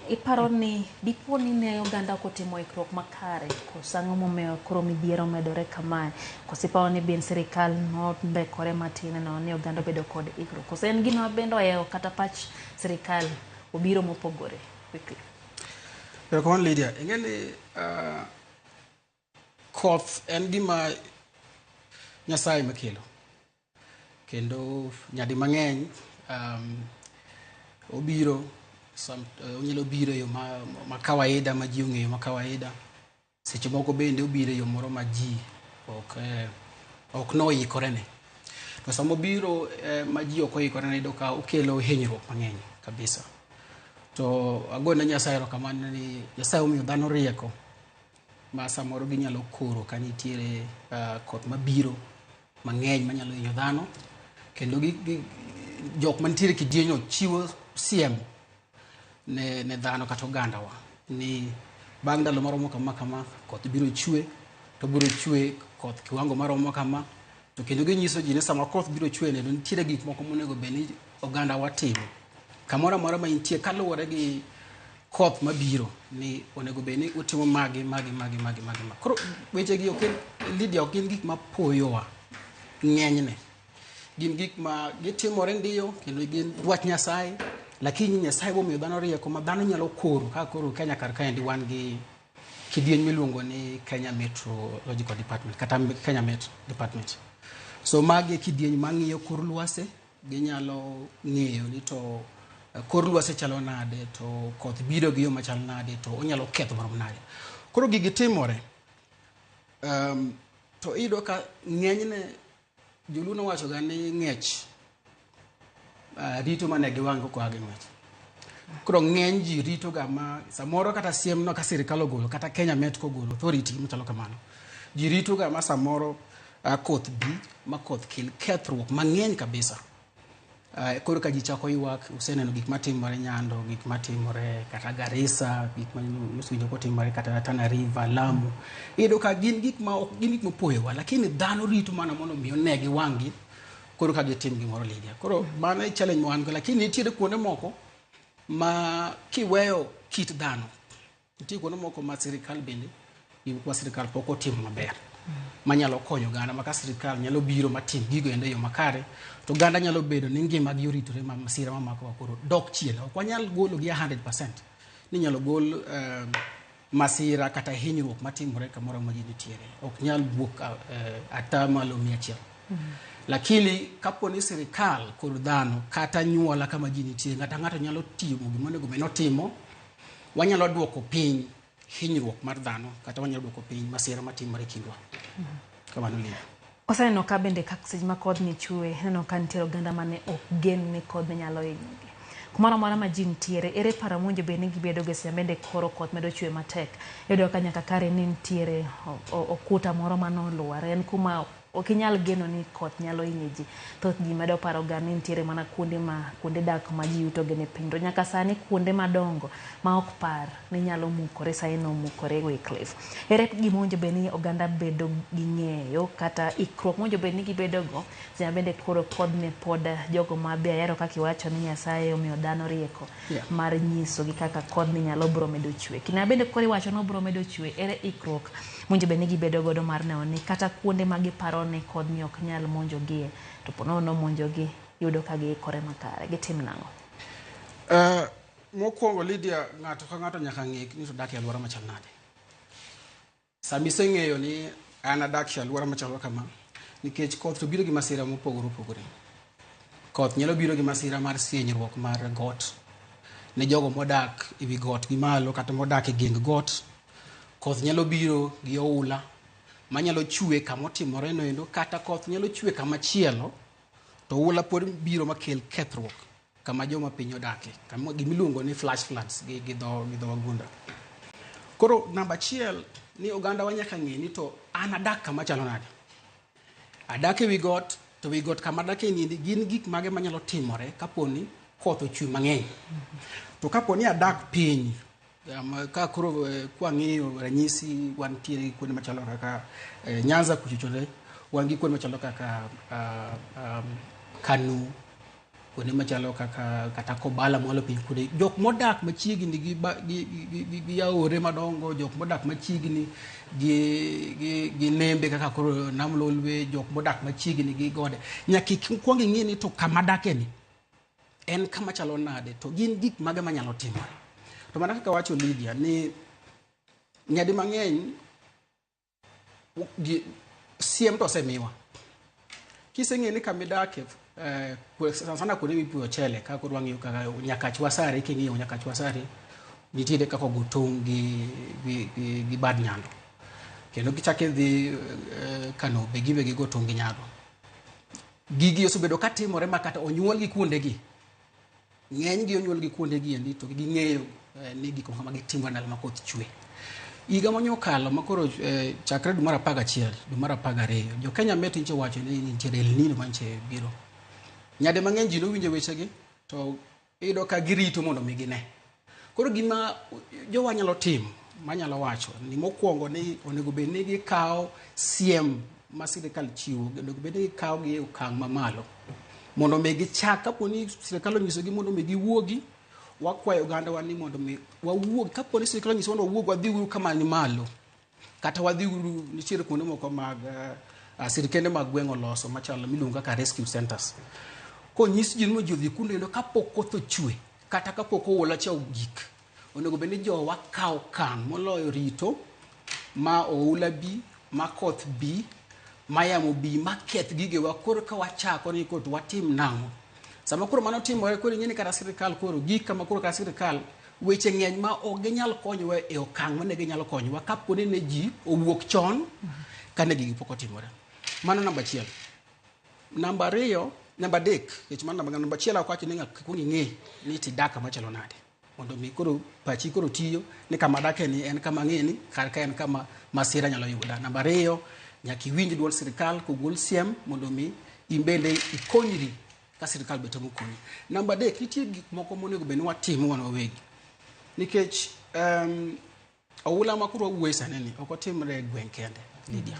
Iparo ni dipo ni ne oganda ok otimo ikruok makare koso ang'o momiyo koro midhiero medore kamae koso iparo ni bin sirikal nombekore matin neno ni oganda obedo kod ikruok koso en gima bende ohewo kata pach sirikal obiro mopogore? Erokamano Lydia, ing'e ni koth en gima Nyasaye makelo kendo nyadi mang'eny obiro onyalo biro e yo ma kawaida ma ji ong'eyo ma kawaida. Seche moko bende obiro e yo moro ma ji ok noikore ne. To sama obiro ma ji ok oikore ne, iyudo ka okelo hinyruok mang'eny kabisa. To agone Nyasaye erokamano ni Nyasaye omiyo dhano rieko ma samoro ginyalo koro ka nitiere koth mabiro mang'eny manyalo hinyo dhano, kendo jok mantiere kidienyo chiwo siem ne dhano kata ogandawa ni bang' ndalo maromo kama kama koth biro chwe, to biro chwe koth kiwango maromo kama, to kendo ginyiso ji ni sama koth biro chwe nitiere gik moko monego bed ni oganda wa timo Kamoro amora ma intie kaluwore gi koth mabiro ni onego bed ni utimo magi magi magi magi magi. Koro wechegi ok Lydia, ok gin gik mapoyowa ng'enyne. Gin gik ma gitimore ndiyo kendo gin dwach Nyasaye, lakini Nyasaye bomiyo dhano rieko ma dhano nyalo koro. Kaka koro Kenya kar kaendi wan gi kidieny miluongo ni Kenya Meteorological Department kata Kenya Met Department. So magi e kidieny mang'iyo kor lwasi, ginyalo ng'eyo ni to kor lwasi chalo nade, to koth biro gi yo machal nade, to onyalo ketho marom nade. Koro gigi timore. To iyudo ka ng'enyne Joluo nowacho ga ni ng'ech rito mana gi wang' koa gi ng'wech. Koro ng'eny ji rito ga ma samoro kata siem no ka sirikal ogolo kata Kenya Met kogolo authority machalo kamano. Ji rito ga ma samoro koth bi ma koth kel kethruok mang'eny kabisa. Koro ka ji chako ywak, useneno gik matimore Nyando, gik matimore kata Garissa, gik ma usewinjo kotimore kata Tana River, Lamu. Iyudo ka gin gik ma ok gin gik mopoyowa, lakini dhano rito mana mondo mi one gi wang'gi koro ka gitim gimoro Lydia. Koro mano e challenge ma wan go, lakini nitiere kuonde moko ma kiweyo kit dhano, nitie kuonde moko ma sirikal bende gik ma sirikal pok otimo maber manyalo konyo oganda, ma ka sirikal nyalo biro matim gigo endo e yo makare, to oganda nyalo bedo ni ngimagi oritore ma masira mamakowa koro dok chien. Ok wanyal golo gi 100% ni inyalo gol masira kata hinyruok matimore kamoro ma ji nitiere. Ok nyal wuok atamalo 100. Lakini kapo ni sirikal kod dhano kata anyuola kama ji nitie, ng'ato ang'ato nyalo timo gima onego bed ni otimo, wanyalo duoko piny hinyruok mar dhano kata wanyalo duoko piny masira matimore e kindwa. Kamano Lydia. Waseneno ka bende kaka seche ma kodhni chwe, ineno ka nitiere oganda mane ok gen ni kodhni nyalo hinyogi. Kumoro amora ma ji nitiere, ere paro mowinjo bed ni gibedo go seche ma bende koro koth medo chwe matek. Iyudo ka nyaka kare ni nitiere okuta moro manolwar, en kuma ok inyal geno ni koth nyalo hinyo ji. Thoth ji medo paro ga ni nitiere mana kuonde ma kuonde dak ma ji yuto gi ni piny. To nyaka sani kuonde madongo ma ok par ni nyalo mukore sani nomukore Wycliffe. Ere gima owinjo bed ni oganda bedo gi ng'eyo kata ikruok mowinjo bed ni gibedo go seche ma bende koro kodhni pod jogo ma be ahero kaka iwacho ni Nyasaye omiyo dhano rieko mar nyisogi kaka kodhni nyalo biro medo chwe. Kinde ma bende koro iwacho ni obiro medo chwe, ere ikruok mowinjo bed ni gibedo godo mar neno ni kata kuonde ma giparo ni kodhni ok nyal monjogie, to po nono omonjogi, yudo ka giikore makare. Gitim nang'o? Mokwongo Lydia, ng'ato ka ng'ato nyaka ng'e ni to odak e alwora machal nade. Sama iseng'eyo ni an adak e alwora machalo kama, nikech koth to biro gi masira mopogore opogore. Koth nyalo biro gi masira mar sienyruok mar got ne jogo modak e wi got gi malo kata modak e geng got. Koth nyalo biro gi oula manyalo chwe kama otimore no endo, kata koth nyalo chwe kama chielo to oula pod biro makel kethruok kama joma piny odake, kama gimiluongo ni flash floods gi dho wagunda. Koro namba achiel ni oganda wa nyaka ng'e ni to an adak kama chalo nade. Adak e wi got, to wi got kama adake ni gin gik mage manyalo timore kapo ni koth ochwe mang'eny. To kapo ni adak piny, ka koro kwang'iyo ranyisi wantiere gi kuonde machalo kaka Nyanza kuchochore, wan gi kuonde machalo kaka Kanu, kuonde machalo kaka kata Kobala mwalo piny kuonde. Jok modak machiegni gi aore madongo, jok modak machiegni gi nembe kaka koro Nam Lolwe, jok modak machiegni gi gode. Nyaka ikwong ing'e ni to kama adake ni en kama chalo nade, to gin gik mage manyalo timore. To mana kaka wacho Lydia ni nyadi mang'eny siem to osemiwa. Kiseng'e ni kama idake, sana sana kuonde mipuoyo ochele, kaka koro wang'iyo kaka Nyakach Wasare, king'iyo Nyakach Wasare nitiere kaka ogo tong' gi bad Nyando. Kendo kichako idhi Kano be gibe gigo tong' gi Nyando. Gigi osebedo katimore ma kata onyuolgi kuondegi. Ng'enygi onyuolgi kuondegi endi to ging'eyo ni gik moko kamagi timore ndalo ma koth chwe. Higa manyo okalo ma koro chakre dwe mar 11, dwe mar 12, jo Kenya Met nyicha owacho ni nitiere El Nino manche biro. Nyadi mang'eny ji nowinjo wechegi to iyudo ka girito mondo mi gine. Koro gima jowa nyalo timo, manyalo wacho ni mokwongo ni onego bed ni gikawo siem ma sirikal chiwo, onego bed ni gikawo gi e okang' mamalo. Mondo mi gichak, kapo ni sirikal onyisogi mondo mi giwuogi, wakwayo ogandawa ni mondo mi wawuog. Kapo ni sirikal onyisowa mondo wawuog, wadhi uru kama ni malo. Kata wadhi uru, nitiere kuonde moko mag sirikende mag gweng' oloso machalo miluongo kaka rescue centers. Konyis ji ni ji odhi kuno endo kapok koth ochwe, kata kapok oula cha ogik, onego bed ni jowa kawo okang' moloyo rito ma oula bi, ma koth bi, ma yamo bi, ma keth gigewa, koro ka wachako ni koro to watim nang'o. Sama koro mano timore, koro ing'e ni kata sirikal koro gik kama koro kata sirikal weche ng'eny ma ok ginyal konyowa e okang' mane ginyalo konyowa kapo ni ne ji owuok chon kane gigi pok otimore. Mano namba achiel. Namba ariyo, namba adek, nikech mano namba achiel ok wacho ni ng'ato kuong ing'e ni tidak kama chalo nade. Mondo mi koro pachi koro tiyo ni kama adake ni en kama ang'e ni kar ka en kama masira nyalo yuda. Namba ariyo, nyaka iwinj duond sirikal kogol siem mondo mi in bende ikonyri ka sirikal be temo konyi. Namba adek, nitie gik moko monego bed ni watimo wan wawegi. Nikech oula ma koro wawuoye sani ni ok otimre e gweng' kende, Lydia.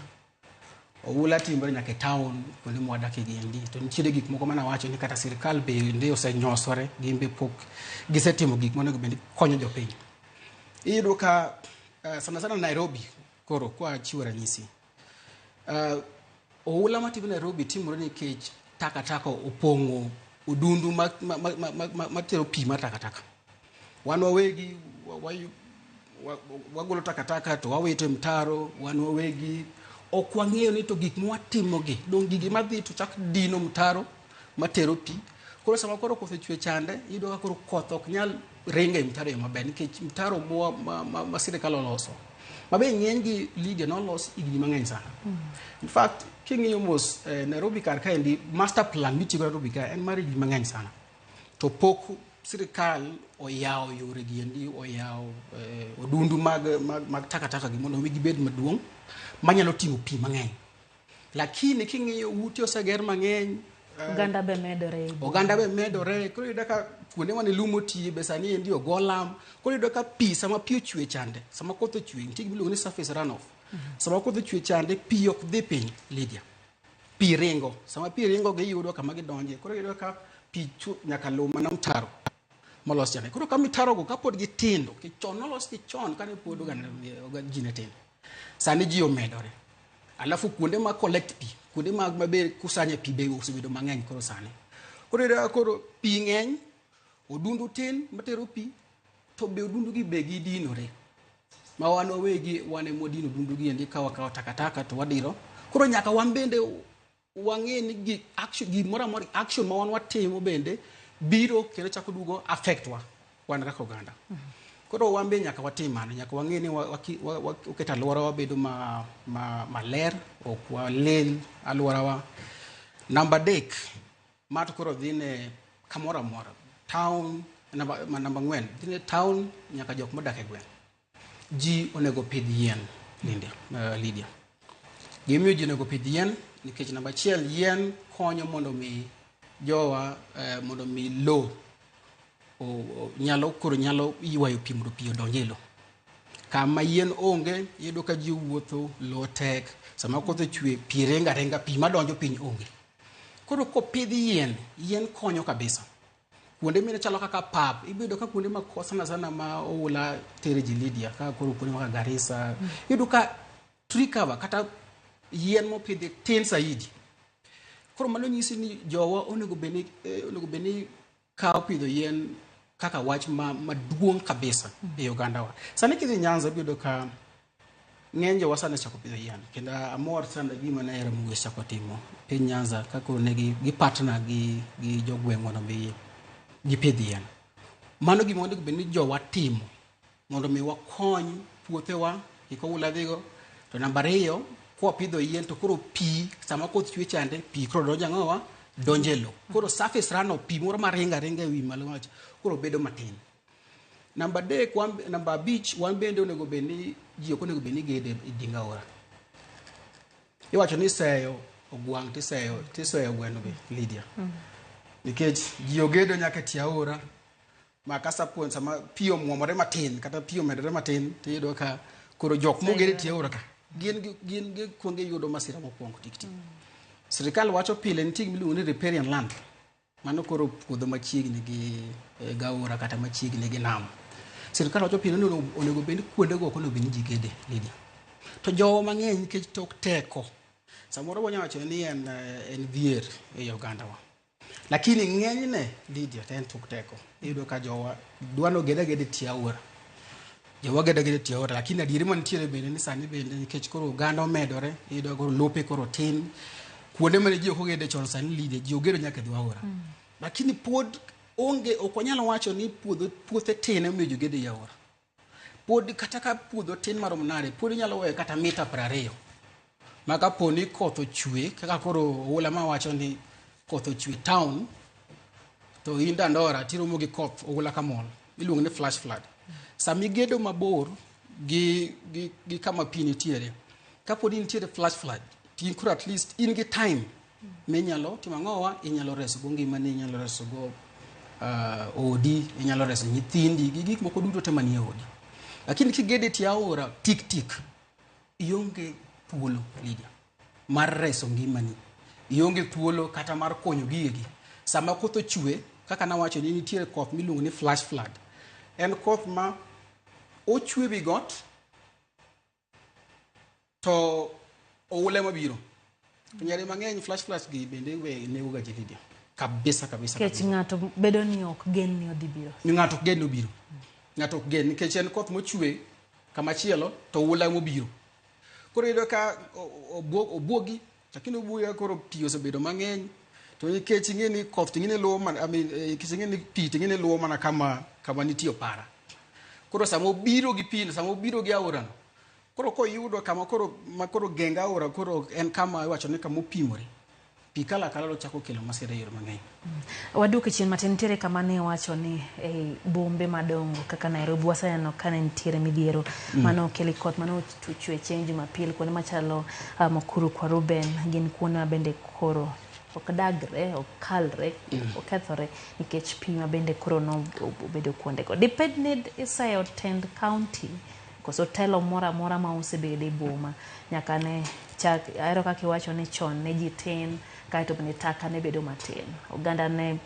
Oula timore nyaka e town kuonde mwadake giendi. To nitiere gik moko mane awacho ni kata sirikal bende osenyosore, gin be pok gisetimo gik monego bed ni konyo jopiny. Iyudo ka sana sana Nairobi, koro kwa chiwo ranyisi. Oula matimore Nairobi timore nikech takataka opong'o odundu matero pi mar takataka. Wan wawegi wagolo takataka to wawito e mtaro, wan wawegi ok wang'eyo ni to gik mwatimogi, dong' gigi madhi to chak dino mtaro matero pi. Koro sama koro koth ochwe chande, iyudo ka koro koth ok nyal ringo e mtaro e yo maber nikech mtaro ma sirikal oloso. Ma be ng'eny gi Lydia nolos higni mang'eny sana. In fact, king'iyo mos Nairobi kar kaendi, master plan mitiyogo Nairobi ka en mar higni mang'eny sana. To pok sirikal oyawo yore giendi, oyawo odundu mag takataka gi mondo mi gibed maduong' manyalo ting'o pi mang'eny. Lakini king'iyo ute oseger mang'eny, Oganda be medore. Oganda be medore. Koro iyudo ka kuonde mane lum otiye be sani endi ogo lam. Koro iyudo ka pi sama pi ochwe chande, sama koth ochwe, nitie gima iluongo ni surface runoff. Sama koth ochwe chande, pi ok dhi piny, Lydia. Pi ringo. Sama pi ringo giyudo kama gidonje. Koro iyudo ka pi nyaka luw mana mtaro molos chande. Koro ka mitaro go kapod gitindo, chon nolos gi chon kane pod oganda ji ne tindo. Sani ji omedore. Alafu kuonde ma collect pi, kuonde mag maber kusanye pi be osebedo mang'eny koro sani. Koro iyudo ka koro pi ng'eny, odundu tin matero pi, to be odundu gi be gidinore. Ma wan wawegi wan ema wadino odundu gi endi ka wakawo takataka to wadiro. Koro nyaka wan bende wang'e ni gi action, gimoro amora, action ma wan watimo bende biro kendo chako duogo affect wa wan kaka oganda. Koro wan be nyaka watim mano, nyaka wang'e ni waketo alworawa bedo maler, ok walil alworawa. Namba adek, ma to koro dhi ne kamoro amora, town, namba ang'wen, dhi ne town nyaka jok modak e gweng'. Ji onego pidh yien, Lydia. Gimomiyo ji onego pidh yien, nikech namba achiel, yien konyo mondo mi jowa, mondo mi lowo nyalo koro nyalo ywayo pi mondo pi odonj e lowo. Kama yien onge, iyudo ka ji wuotho, lowo tek, sama koth ochwe, pi ringo aringa, pi madonjo piny onge. Koro kopidh yien, yien konyo kabisa. Kuonde mine chalo kaka pap, iyudo ka kuonde ma sana sana ma oula tere ji Lydia, kaka koro kuonde kaka Garissa, iyudo ka tree cover kata yien mopidhi tin saidi. Koro mano nyisi ni jowa onego bed ni kawo pidho yien kaka wach maduong' kabisa e ogandawa. Sani kidhi Nyanza iyudo ka ng'eny jowa sani osechako pidho yien. Kendo amor sana gima ne Ramogi osechako timo piny Nyanza ka koro ne gi partner gi jogweng' mondo mi gipidh yien. Mano gima onego bed ni jowa timo mondo mi wakony puothewa kik oula dhigo. To namba ariyo, kwapidho yien to koro pi sama koth chwe chande, pi koro donjo ang'owa? Donjo e lowo. Koro surface runoff, pi moro maringo aringa ewi malo macha, koro bedo matin. Namba adek, namba abich, wan bende onego bed ni ji ok onego bed ni gedo e ding aora. Iwacho ni iseyo ogwang' tiseyo gweno be, Lydia. Nikech ji ogedo nyaka e tie aora, ma ka sama pi omuomore matin kata pi omedore matin, tiyudo ka koro jok mogedo e tie aora ka, gin gikuongo yudo masira mokwongo tik tik. Sirikal wacho pile nitie gima iluongo ni riparian land. Mano koro puodho machiegni gi gaora kata machiegni gi nam. Sirkal wacho pile ni onego bed ni kuondego ok onego bed ni ji gede, Lydia. To jowa mang'eny nikech tok teko, samoro wanyalo wacho ni en dhier ei ogandawa. Lakini ng'enyne, Lydia, to en tok teko. Iyudo ka jowa dwa ni oged ageda e tie aora. Jowa gedo ageda e tie aora, lakini adieri mantiere bende ni sani bende nikech koro oganda omedore, iyudo ka koro lope koro tin. Kuonde mane ji ok ogede chon sani, Lydia, ji ogedo nyaka e dho aora. Lakini pod onge, ok wanyal wacho ni puodho puothe tin emomiyo ji gedo ei aora. Pod kata ka puodho tin marom nade, pod inyalo weyo kata mita 20. Ma kapo ni koth ochwe, kaka koro oula mawacho ni koth ochwe town, to in Dandora tiromo gi koth oula kamol, iluongo ni flash flood. Sama igedo mabor gi kama pi nitiere, kapo ni nitiere flash flood, to in koro at least in gi time minyalo timo ang'owa, inyalo reso go ngimani, inyalo reso go odi, inyalo reso nyithindi gi gik moko duto te manie odi. Lakini kigedo e tie aora tik tik, ionge thuolo, Lydia, mar reso ngimani. Ionge thuolo kata mar konyo gigegi. Sama koth ochwe, kaka nawacho ni nitiere koth miluongo ni flash flood. En koth ma ochwe wi got to oula mabiro. To nyadi mang'eny flash floods gi bende nego ga ji, Lydia. Kabisa kabisa. Nikech ng'ato bedo ni ok gen ni odhi biro. Ni ng'ato ok gen ni obiro. Ng'ato ok gen nikech en koth mochwe kama chielo to oula mobiro. Koro iyudo ka obuogi, lakini obuogi koro pi osebedo mang'eny. To nikech ing'e ni koth to ing'e ni luwo mana, I mean, nikech ing'e ni pi to ing'e ni luwo mana kama nitie opara. Koro sama obiro gi pi, sama obiro gi aorano, koro koyudo kama koro ma koro geng aora koro en kama iwacho ni kama opimore. Pi kala kala chako kelo masira e yore mang'eny. Waduoke chien matin, nitiere kama ne wacho ni e bombe madongo kaka Nairobi waseneno ka ne nitiere midhiero mane okelo koth mane ochwe chieng' Jumapil, kuonde machalo Mukuru kwa Ruben gin kuonde ma bende koro ok dagre, ok kalre, okethore nikech pi ma bende koro nobedo kuondego. Dibed ni iseyo tend county koso telo moro amora ma osebedo e boma nyaka ne chak, ahero kaka iwacho ni chon ne ji tin, kaeto bende taka ne bedo matin. Oganda ne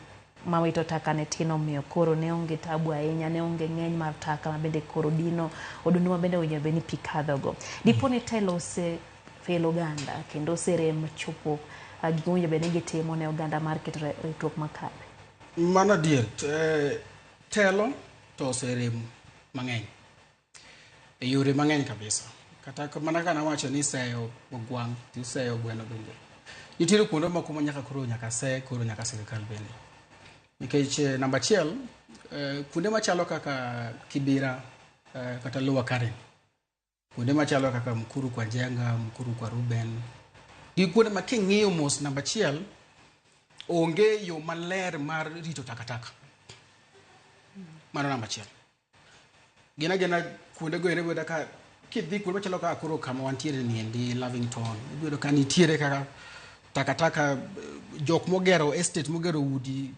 mawito taka ne tin, omiyo koro ne onge tabu ahinya, ne onge ng'eny mar taka ma bende koro dino odundu ma bende owinjo bed ni pi kadhogo. Dipo ni telo osefelo oganda kendo oserem chopo gik mowinjo bed ni gitimo ne oganda mar keto ritruok makare. Mano adier, telo to oserem mang'eny. E yore mang'eny kabisa. Kata mana ka nawacho ni iseyo ogwang', to iseyo gweno bende. Nitiere kuonde moko ma nyaka koro nyaka se, koro nyaka sirikal bende. Nikech namba achiel, kuonde machalo kaka Kibera, kata Lower Karen, kuonde machalo kaka Mukuru kwa Njenga, Mukuru kwa Ruben, gi kuonde ma king'iyo mos, namba achiel, onge yo maler mar rito takataka. Mano namba achiel. Gin agina kuonde go ere ka kidhi kuonde machalo kaka koro kama wantiere ni endi Lavington, ibiro ka nitiere kaka takataka, jok mogero estate, mogero udi,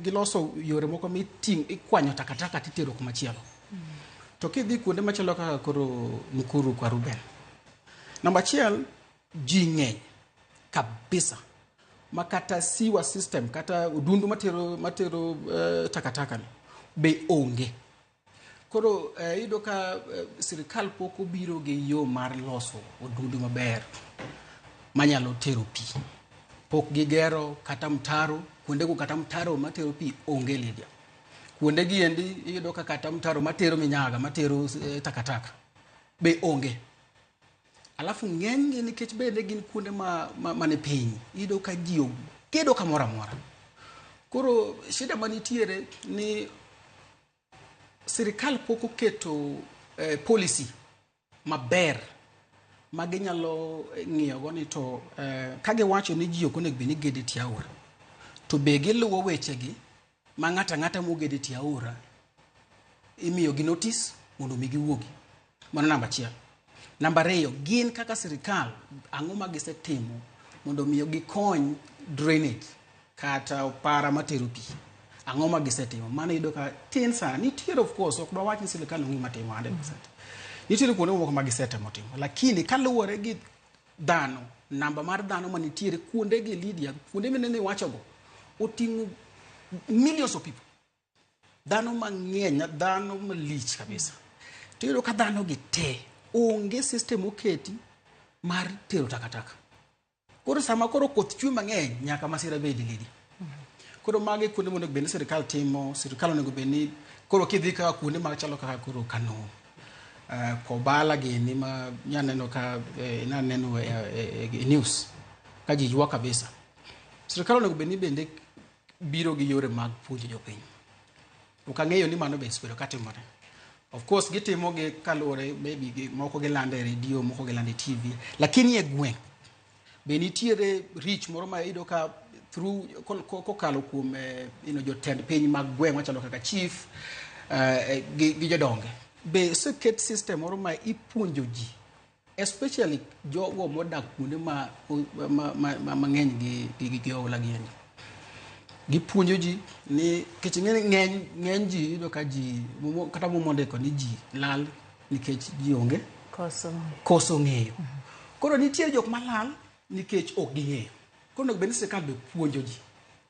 giloso yore moko miting' ikwanyo takataka titero kuma chielo. To kidhi kuonde machalo kaka koro Mukuru kwa Ruben, namba achiel, ji ng'eny kabisa ma kata sewer system kata odundu matero takataka ni be onge. Koro iyudo ka sirikal pok obiro gi yo mar loso odundu maber manyalo tero pi. Pok gigero kata mtaro, kuondego kata mtaro matero pi onge, Lydia. Kuonde gi endi iyudo ka kata mtaro matero minyaga, matero takataka be onge. Alafu ng'enygi nikech bende gin kuonde mane piny, iyudo ka ji ogedo kamoro amora. Koro shida manitiere ni sirikal pok oketo policy maber ma ginyalo ng'iyogo ni to ka giwacho ni ji ok onego bed ni gedo e tie aora, to be giluwo wechegi ma ng'ato ang'ata mogedo e tie aora imiyogi notice mondo mi giwuogi. Mano namba achiel. Namba ariyo, gin kaka sirikal, ang'o ma gisetimo mondo mi gikony drainage kata opara matero pi? Ang'o ma gisetimo? Mano iyudo ka tin sana. Nitiere of course, ok dwawach ni sirikal onge gima timo 100%. Nitiere kuonde moko ma gisetemo timo, lakini kaluwore gi dhano, namba mar dhano manitiere kuonde gi, Lydia, kuonde minene iwachogo, oting'o Millions of people. Dhano mang'eny, dhano malich kabisa. To iyudo ka dhano gi te onge system moketi mar tero takataka. Koro sama koro koth chwe mang'eny nyaka masira bedi lidi. Koro magi kuonde monego bed ni sirikal timo, sirikal onego bed ni koro kidhi kaka kuonde machalo kaka koro Kano, Kobala gini ma nyaneno ka naneno e news ka ji ywak kabisa. Sirikal onego bed ni bende biro gi yore mag puonjo jopiny. Ok ang'eyo ni mano be osebedo katimore. Of course gitimo gi kaluwore maybe gi moko gilando e redio, moko gilando e TV, lakini e gweng' be nitiere reach moro ma iyudo ka through kokalo kuom jotend piny mag gweng' machalo kaka chief gi jodonge. Be oseket system moro ma ipuonjo ji especially jogo modak kuonde ma mang'eny gi oula giendi. Gipuonjo ji ni nikech ing'e ni ng'eny ji iyudo ka ji kata mondiko ni ji lal nikech ji onge koso ng'eyo. Koro nitie jok malal nikech ok ging'eyo. Koro onego bed ni sirikal be puonjo ji.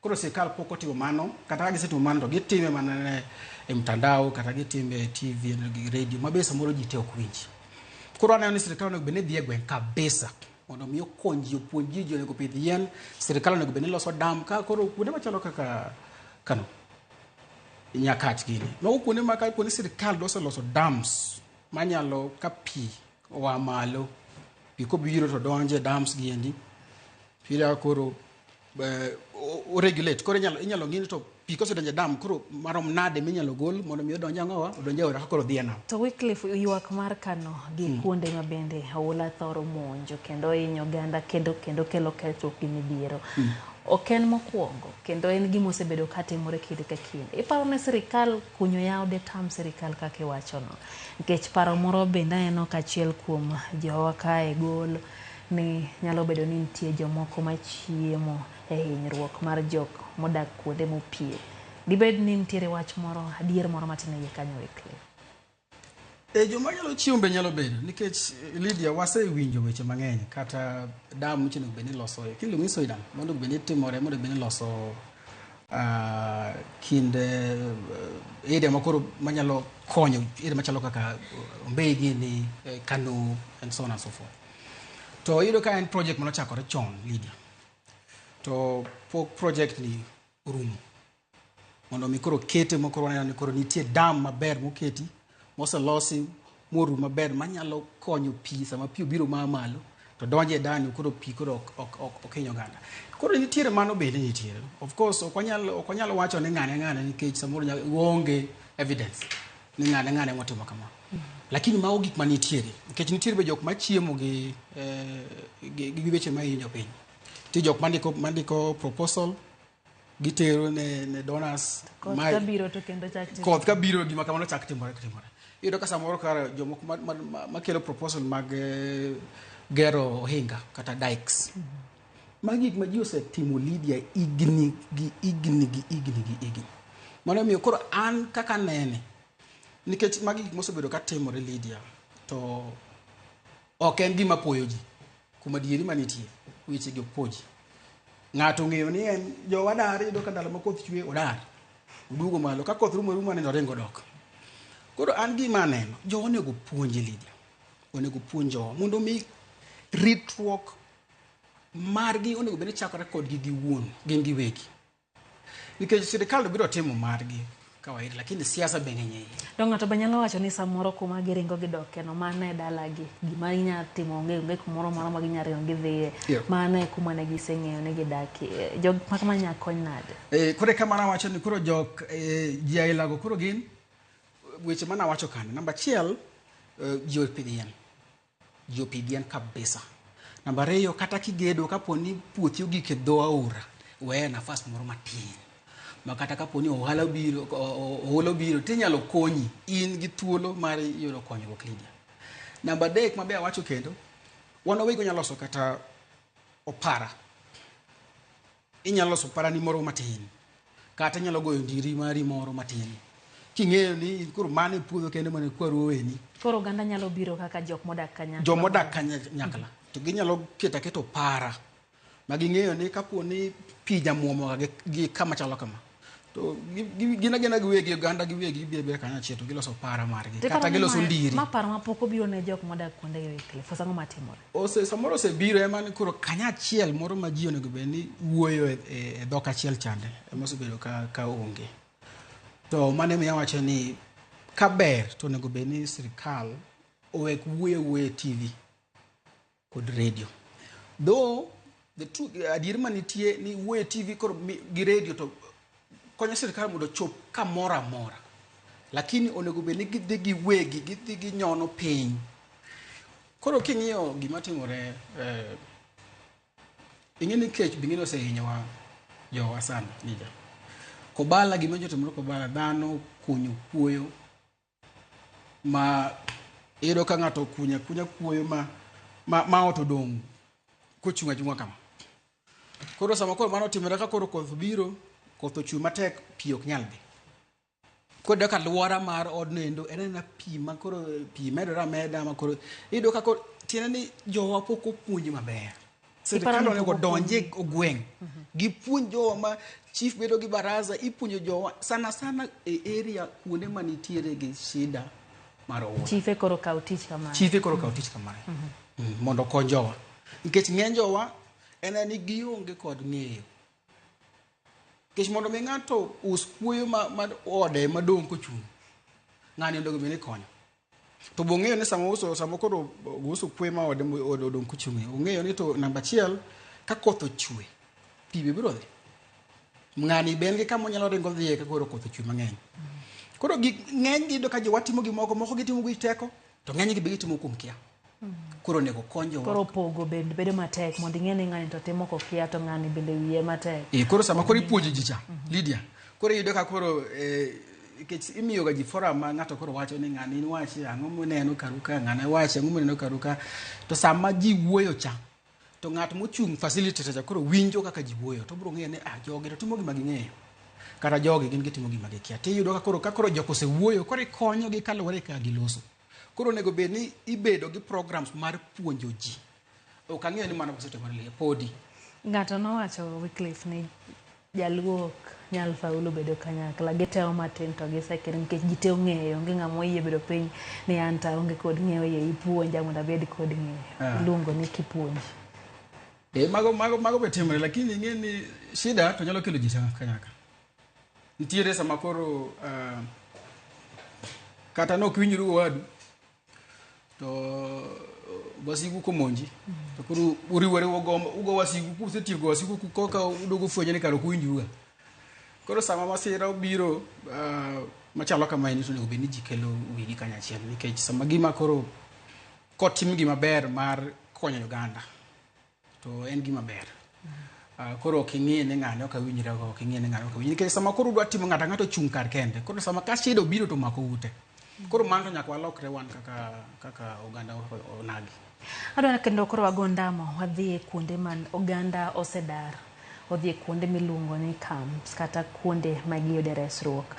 Koro sirikal pok otimo mano, kata ka gisetimo mano to gitime mana e mtandao kata gitime e TV gi radio ma be samoro ji te ok winj. Koro aneno ni sirikal onego bed ni dhi e gweng' kabisa mondo mi okony ji, opuonj ji, ji onego pidh yien, sirikal onego bed ni loso dam ka koro kuonde machalo kaka Kano, Nyakach gini. Mago kuonde ma ka kuonde sirikal doseloso dams manyalo ka pi oa malo, pi kobiro to donjo e dams gi endi, pi koro o regulate. Koro inyalo ng'i ni to pi kosedonjo e dam koro marom nade minyalo gol mondo mi odonj ang'owa, odonj e aora ka koro dhi e nam. To Wycliffe, ywak mar Kano gi kuonde ma bende oula thoro monjo kendo hinyo oganda kendo kelo kethruok gi midhiero. Ok en mokwongo kendo en gima osebedo katimore kinde ka kinde. Iparo ni sirikal kunyo yawo detam sirikal kaka iwachono. Nikech paro moro bende aneno ka achiel kuom jowa kae golo ni nyalo bedo ni nitie jomoko machiemo e hinyruok mar jok modak kuonde mopie. Dibed ni nitiere wach moro adier moro matin e iye kanyo Wycliffe? Joma nyalo chiemo be nyalo bedo nikech Lydia wasewinjo weche mang'eny kata dam onego bed ni iloso kiluongo ni Soi dam monego bed ni timore monego bed ni iloso kind area makoro manyalo konyo area machalo kaka Ombei gini, Kano and so on and so forth. To iyudo ka en project manochakore chon Lydia. To pok project ni orumo. Mondo mi koro kete mokoro waneno ni koro nitie dam maber moketi moselosi moru maber manyalo konyo pi sama pi obiro maa malo to donjo e dam koro pi koro ok hiny oganda. Koro nitiere mano bende nitiere. Of course ok wanyal wacho ni ng'ane nikech samoro onge evidence ni ng'ane motimo kamano. Lakini mago gik manitiere nikech nitiere be jok machiemo gi weche mahinyo piny. Nitie jok mandiko proposal gitero ne donors. Koth kabiro to kendo chak timore. Koth kabiro gima kamano chak timore. Iyudo ka samoro kar jomoko makelo proposal mag gero ohinga kata dikes. Magi gik ma ji osetimo Lydia higni gi higni gi higni gi higni. Mano omiyo koro an kaka nene nikech magi gik mosebedo katimore Lydia to ok en gima poyo ji. Kuom adieri manitie weche gi ok po ji. Ng'ato ong'eyo ni en jowa dar iyudo ka ndalo ma koth chwe odar. Oduogo malo ka koth rumo ruma nindo ringo dok. Koro an gima aneno jowa onego puonji Lydia. Onego puonj jowa mondo mi ritruok margi onego bed ni chakore kodgi giwuon gin giwegi. Nikech sirikal biro timo margi kawaida lakini siasa be ng'eny e iye. To ng'ato be nyalo wacho ni samoro kuma giringo gidoke no mano e dalagi gima inya timo onge kumoro amora ma ginya ringo gidhiye. Mano e kuma ne giseng'eyo ni gidakie. Jok ma kama nya kony nade? Koro eka mana wacho ni koro jok ji ailago koro gin weche mana wacho kanyo. Namba achiel ji opidh yien. Ji opidh yien kabisa. Namba ariyo kata kigedo kapo ni puothi ogik e dho aora weye nafas moro matin. Ma kata kapo ni ohala obiro tinyalo konyi in gi thuolo mar yudo konyruok Lydia. Namba adek mabe awacho kendo wan wawegi wanyalo loso kata opara. Inyalo loso opara ni moro matin kata inyalo goyo ndiri mari moro matin king'eyo ni koro mano e puodho kende mane kwaru oweni. Koro oganda nyalo biro kaka jok modak kanyakla. Jok modak kanyakla to ginyalo keto aketa opara ma ging'eyo ni kapo ni pi jamuomo gi kama chalo kama To gin agina giwegi, oganda giwegi gibiro abira kanyachiel to giloso para margi To kata iparo ni giloso ndiri. Ma paro mapok obiro ne jok modak kuonde gi Wycliffe, koso ang'o matimore? Samoro osebiro ema ni koro kanyachiel moro ma ji onego bed ni wuoyo e dhok achiel chande ema osebedo ka onge. To mano emiyo awacho ni kaber to onego bed ni sirikal owek wuoyo awuoya e TV kod radio. Though the truth, adier manitie ni wuoyo e TV koro gi radio to konyo sirikal mondo ochop kamoro amora. Lakini onego bed ni gidhi giwegi, gidhi ginyono piny. Koro king'iyo gima timore, ing'e ni kech be ing'e ni osehinyowa jowa sana, Nija. Kobala, gima nyocha otimore Kobala, dhano kunyo kuoyo ma iyudo ka ng'ato okunyo akunya kuoyo ma ot odong' kochung' achung'a kama. Koro sama koro mano otimore ka koro koth obiro, koth ochwe matek, pi ok nyal dhi. Koro iyudo ka alwora mar odno endo en aena pi ma koro pi medore ameda ma koro iyudo ka koro tiende ni jowa pok opuonj maber. Sirikal Iparo ni onego pok odonj e opuonj? gweng'. Gipuonj jowa ma chief bedo gi baraza, ipuonjo jowa sana sana e area kuonde manitiere gi shida mar oula. Chife koro kaw tich kamae. Chife koro kaw tich kamae. Mondo okony jowa. Nikech ng'eny jowa en ni gionge kod ng'eyo. Nikech mondo mi ng'ato us kuoyo ma ode madong' kochung', ng'ani onego bed ni konyo. To bo ng'eyo ni sama uso, sama koro uso kuoyo ma ode odong' kochung', ong'eyo ni to namba achiel, ka koth ochwe, pi be biro dhi. Ng'ani be en gi kama onyalo ringo dhiye ka koro koth ochwe mang'eny. Koro gik ng'eny gi iyudo ka jowa timo gimoko, moko gitimo gi teko, to ng'eny gi be gitimo kuom kia. Koro onego kony jowa. Koro pogo bende bedo matek mondo ing'e ni ng'ani to timo kokia to ng'ani bende wiye matek. Koro sama koro ipuonjo ji cha, Lydia, koro iyudo ka koro, nikech imiyo ga ji forum ma ng'ato koro wacho ni ng'ani in wachi, ang'o mineno karu ka, ng'ane wachi, ang'o mineno karu ka. To sama ji wuoyo cha, to ng'at mochung' facilitator cha koro winjo kaka ji wuoyo, to obiro ng'eyo ni, jogi to timo gima ging'eyo. Kata jogi gin gitimo gima gikia. Tiyudo ka koro jok osewuoyo, koro ikonyogi kaluwore kaka giloso. Koro onego bed ni ibedo gi programs mar puonjo ji. Ok ang'eyo ni mano osetimore le, podi. Ng'ato nowacho Wycliffe ni jaluo ok nyal faulu bedo kanyakla, gitemo matin to gisekere nikech ji te ong'eyo, onge ng'ama oyie bedo piny ni an to aonge kod ng'eyo, yie ipuonja mondo abed kod ng'eyo. Iluongo ni kipuonj. Mago be timore, lakini ing'e ni shida to nyalo kelo ji kanyakla. Nitiere sama koro kata nok winjru owadu to wasigu komonji to koro uriwore ugo wasigu kusetieko wasigu koka uduogo fwenyo ni kare ok uwinjruga. Koro sama masira obiro machalo kamae to onego bed ni ji kelo wigi kanyachiel nikech sama gima koro kotim gima ber mar konyo oganda to en gima ber. Koro ok ing'i ni ng'ane ok awinjre go, ok ing'i ni ng'ane ok awinjre. Nikech sama koro udwa timo ng'ato ang'ato chung' kar kende. Koro sama ka shida obiro to omako ute. Koro mano to nyaka walokre wan kaka oganda onagi. Adwa kendo koro wago ndamo wadhi e kuonde man oganda osedar. Odhi e kuonde miluongo ni camps kata kuonde ma giyude resruok.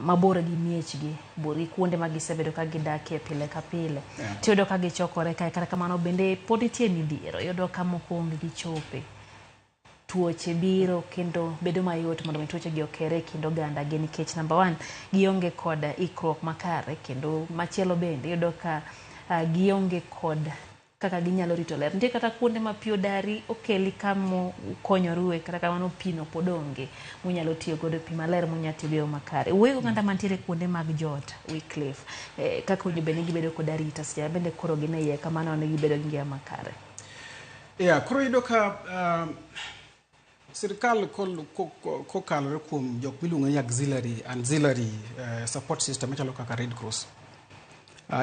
Mabor gi miechgi, bor gi kuonde ma gisebedo ka gidakie pile ka pile. Tiyudo ka gichokore kae, kata kamano bende pod nitie midhiero. Iyudo ka moko onge gi chope. Tuoche biro kendo bedo mayot mondo mi tuoche gi okere e kind oganda gi nikech number 1 gionge kod ikruok makare kendo machielo bende iyudo ka gionge kod kaka ginyalo rito ler. Nitie kata kuonde ma pi odari okeli kama ukonyorue, kata kamano pi no pod onge munyalo tiyo godo, pi maler munyalo tiyo godo makare. Wuoyo oganda mantiere kuonde mag jot Wycliffe, kaka owinjo bed ni gibedo kod arita seche ma bende koro gin e iye kamano ne gibedo gi ngima makare. Koro iyudo ka sirikal kokalore kuom jok miluongo ni auxiliary support system machalo kaka Red Cross.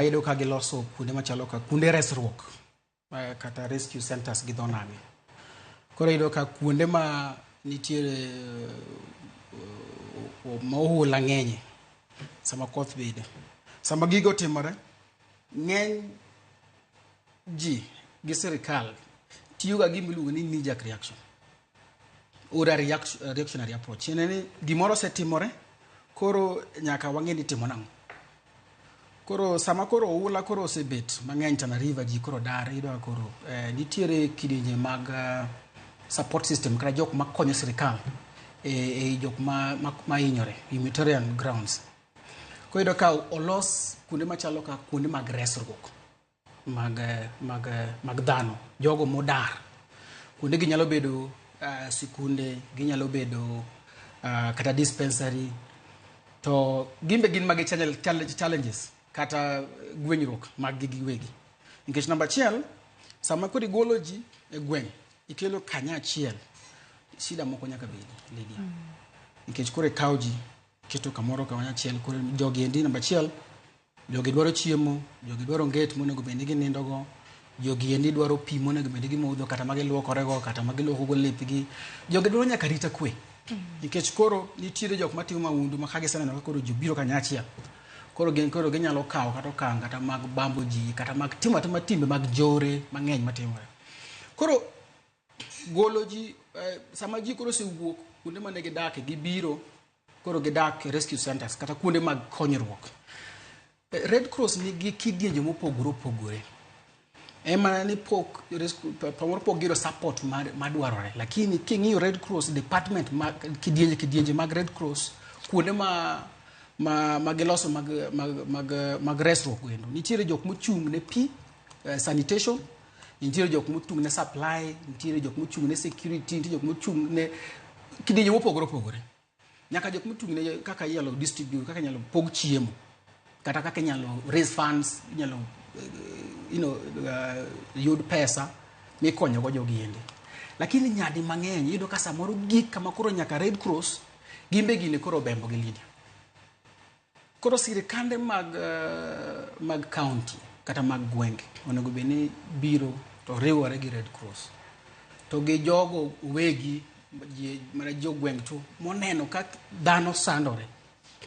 Iyudo ka giloso kuonde machalo kaka kuonde resruok kata rescue centers gi dho nagi. Koro iyudo ka kuonde ma nitiere ma ohula ng'enye sama koth bede. Sama gigo otimore, ng'eny ji gi sirikal tiyo ga gima iluongo ni knee jerk reaction or a reactionary approach. Tiende ni gimoro osetimore, koro nyaka wang'e ni timo nang'o. Koro sama koro oula koro osebet mang'eny Tana River, ji koro dar, iyudo ka koro nitiere kidienje mag support system kata jok makonyo sirikal e jok ma hinyore, humanitarian grounds. Koro iyudo ka olos kuonde machalo ka kuonde mag resruok mag dhano, jogo modar. Kuonde gi nyalo bedo sikunde, ginyalo bedo kata dispensary, to gimbe gin magi challenges kata gwenyruok mag gi giwegi. Nikech namba achiel, sama koro igolo ji e gweng', ikelo kanya achiel, shida moko nyaka bedi, Lydia. Nikech koro ikawo ji, iketo kamoro kanya achiel, koro jogi endi namba achiel, jogi dwaro chiemo, jogi dwaro nget monego bed ni ginindogo, jogi endi dwaro pi monego bed ni gimodho, kata ma giluokorego, kata ma giluoko lepgi. Jogi dwaro nyaka rita kwe. Nikech koro nitiere jok matimo mahundu ma kagiseneno ka koro ji biro kanya achiel. Koro gin koro ginyalo kawo kata okang' kata mag bambo ji, kata mag timo atima timbe mag njore mang'eny matimore. Koro golo ji, sama ji koro osewuok kuonde mane gidake, gibiro koro gidak e rescue centers kata kuonde mag konyruok. Red Cross nigi kidienje mopogore opogore. Ema ni pok pamoro pok giyudo support madwarore, lakini king'iyo Red Cross department mag kidienje mag Red Cross, kuonde ma giloso mag resruok kendo nitiere jok mochung' ne pi, sanitation, nitiere jok mochung' ne supply, nitiere jok mochung' ne security, nitiere jok mochung' ne kidienje mopogore opogore, nyaka jok mochung' ne kaka inyalo distribute, kaka inyalo pog chiemo, kata kaka inyalo raise funds, inyalo yud pesa mikonyogo jogi endi. Lakini nyadi mang'eny iyudo ka samoro gik kama koro nyaka Red Cross gimbe gini koro obembo gi Lydia. Koro sirikande mag county kata mag gwenge onego bed ni biro to riwore gi Red Cross to gi jogo wegi mana jogweng' to moneno ka dhano sandore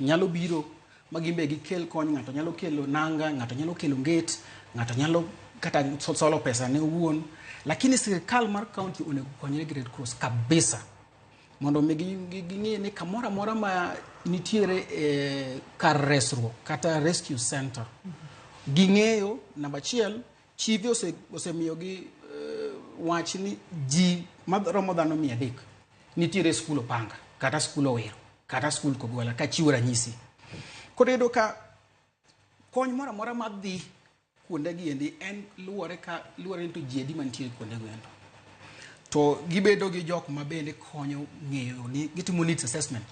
nyalo biro ma gimbe gikel kony. Ng'ato nyalo kelo nanga, ng'ato nyalo kelo nget, ng'ato nyalo kata solo pesa ne owuon, lakini sirikal mar county onego konyre gi Red Cross kabisa mondo mi ging'e ni kamoro amora ma nitiere kar resruok kata rescue center ging'eyo. Namba achiel, chife osemiyogi wach ni ji maromo dhano 300 nitiere e skul Opanga kata skul Owero kata skul Kogwala, kachiwo ranyisi. Koro iyudo ka kony moro amora madhi kuonde gi endi en luwore ni to ji adi mantiere kuonde go endo. To gibedo gi jok ma bende konyo ng'eyo ni gitimo needs assessment.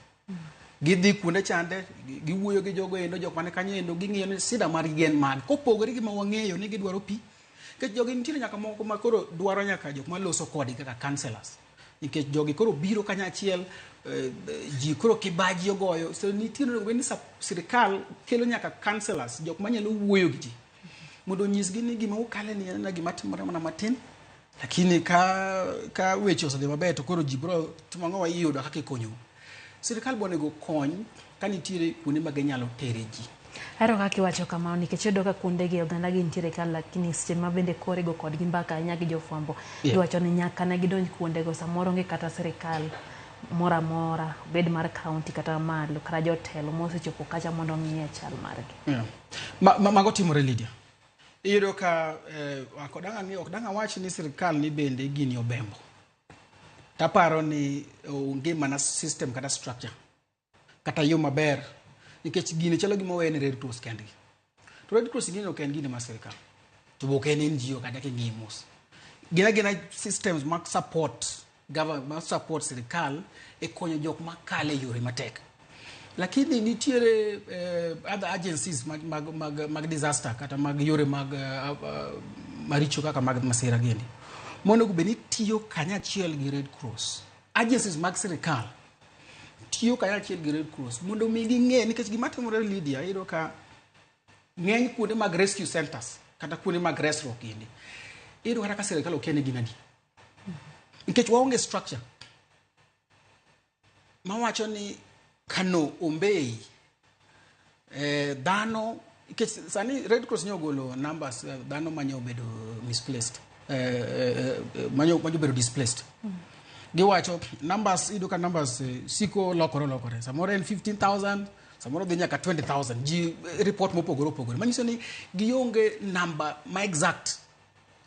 Gidhi kuonde chande, giwuoyo gi jogo endo, jok mane kanyo endo, ging'iyo ni sida margi gin mage. Kopogore gi ma wang'eyo ni gidwaro pi. Nikech jogi nitiere nyaka moko ma koro dwaro nyaka jok maloso kodgi kaka counselors. Nikech jogi koro biro kanyachiel, ji koro kibaji ogoyo. So nitiere onego bed ni sirikal kelo nyaka counselors, jok manyalo wuoyo gi ji. Mondo onyisgi ni gima ukale ni en gima timore mana matin. Lakini ka weche osedhi maber to koro ji biro timo ang'o, iyudo kaka ikonyou. Sirikal be onego kony ka nitiere kuonde ma ginyalo tere ji. Ahero kaka iwacho kamano, nikech iyudo ka kuondegi oganda gi nitiere ka, lakini seche ma bende koro igo kodgi mbaka ahinya gi jofwambo, giwacho ni nyaka ne gidonj kuondego samoro onge kata sirikal moro amora, bed mar county kata malo, kata jotelo mosechopo kacha mondo ong'iye chal margi. Mago timore, Lydia. Iyudo ka ok dang' awach ni sirikal ni bende gini obembo. Taparo ni onge mana system kata structure kata yo maber, nikech gini chalo gima owe ne Red Cross kendgi. To Red Cross gini ok en gini mar sirikal, to be ok en NGO kata king'iye mos. Gin agina systems mag support government, mag support sirikal e konyo jok makalo e yore matek. Lakini nitiere other agencies mag disaster kata mag yore mag maricho kaka mag masira giendi. Monego bed ni tiyo kanyachiel gi Red Cross. Agencies mag sirikal tiyo kanyachiel gi Red Cross mondo mi ging'e, nikech gima timore, Lydia, iyudo ka ng'eny kuonde mag rescue centers kata kuonde mag resruok giendi, iyudo kata ka sirikal okia ni gin adi. Nikech waonge structure mawacho ni Kano Ombei dhano, nikech sani Red Cross nyo ogolo numbers, dhano manyo obedo misplaced, manyo obedo displaced. Giwacho numbers, iyudo ka numbers siko lokore, samoro en 15,000, samoro dhi nyaka 20,000. Ji report mopogore opogore manyiso ni gionge namba ma exact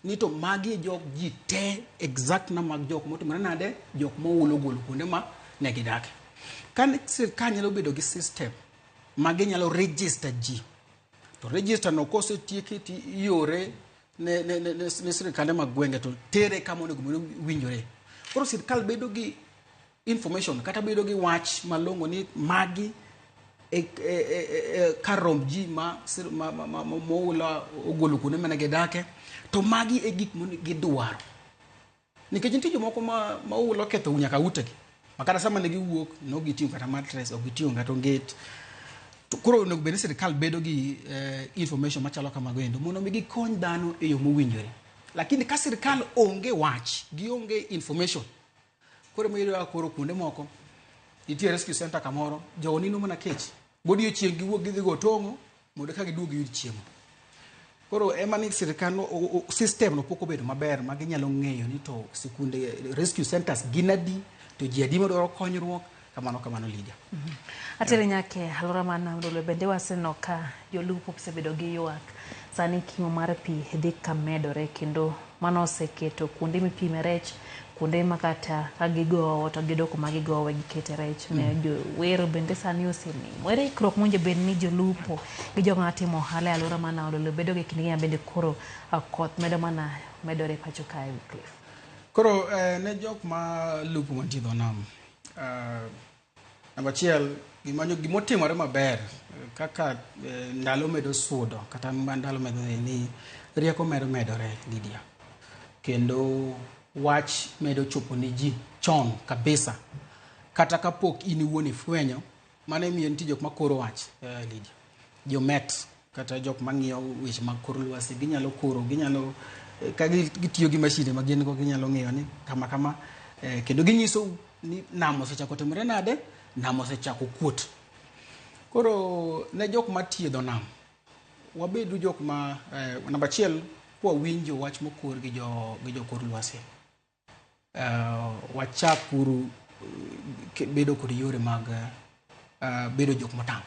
ni to magi e jok ji te, exact number mag jok motimore nade, jok moulo golo kuonde ma ne gidake. Ka sirkal nyalo bedo gi system ma ginyalo register ji, to register no kosetieki to iore ne sirkande mag gwenge to tere kama onego bed ni winjore. Koro sirkal bedo gi information kata bedo gi wach malong'o ni magi e kar romb ji ma moula ogolo kuonde mane gidake, to magi e gik ma gidwaro. Nikech nitie jomoko ma oula oketho nyaka utegi. Ma kata sama ne giwuok, ne ok giting'o kata mattress, ok giting'o kata onget. To koro onego bed ni sirkal bedo gi information machalo kamago endo mondo mi gikony dhano e yo mowinjore. Lakini ka sirkal onge wach, gionge information, koro ema iyudo ka koro kuonde moko nitie rescue center kamoro, jogo nindo mana kech. Godiochieng' giwuok gidhi go tong'o mondo eka giduog giyud chiemo. Koro ema ni sirkal no, system no pok obedo maber ma ginyalo ng'eyo ni to sikunde rescue centers gin adi, to ji adi madwaro konyruok, kamano kamano Lydia. Atere nyake alwora mar Nam Lolwe bende waseneno ka jolupo osebedo gi ywak. Sani kimo mar pi dhi ka medore kendo mano oseketo kuonde mipime rech, kuonde ma kata ka gigowo to giyudo kuma gigowe gikete rech. Ne jower bende sani osenimo. Ere ikruok mowinjo bed ni jolupo gi joma timo ohala e alwora mar Nam Lolwe bedo gi kindegi ma bende koro koth medo mana medore pacho kae Wycliffe? Koro ne jok ma lupo mantie e dho nam, namba achiel, gimotimore maber kaka ndalo medo sudo kata ndalo medo dhi ni rieko medo medore Lydia, kendo wach medo chopo ne ji chon kabisa kata kapok in iwuon ifwenyo. Mano emiyo nitie jok makoro wach Lydia, jomet kata jok mang'iyo weche mag kor lwasi, ginyalo koro, ginyalo ka gitiyo gi mashinde ma gin go, ginyalo ng'iyo ni kama kama, kendo ginyiso ni nam osechako timore nade, nam osechako kuot. Koro ne jok matiyo e dho nam, wabedu jok ma namba achiel kwawinjo wach mokor gi jo kor lwasi, wachak uru bedo kod yore mag bedo jok motang'.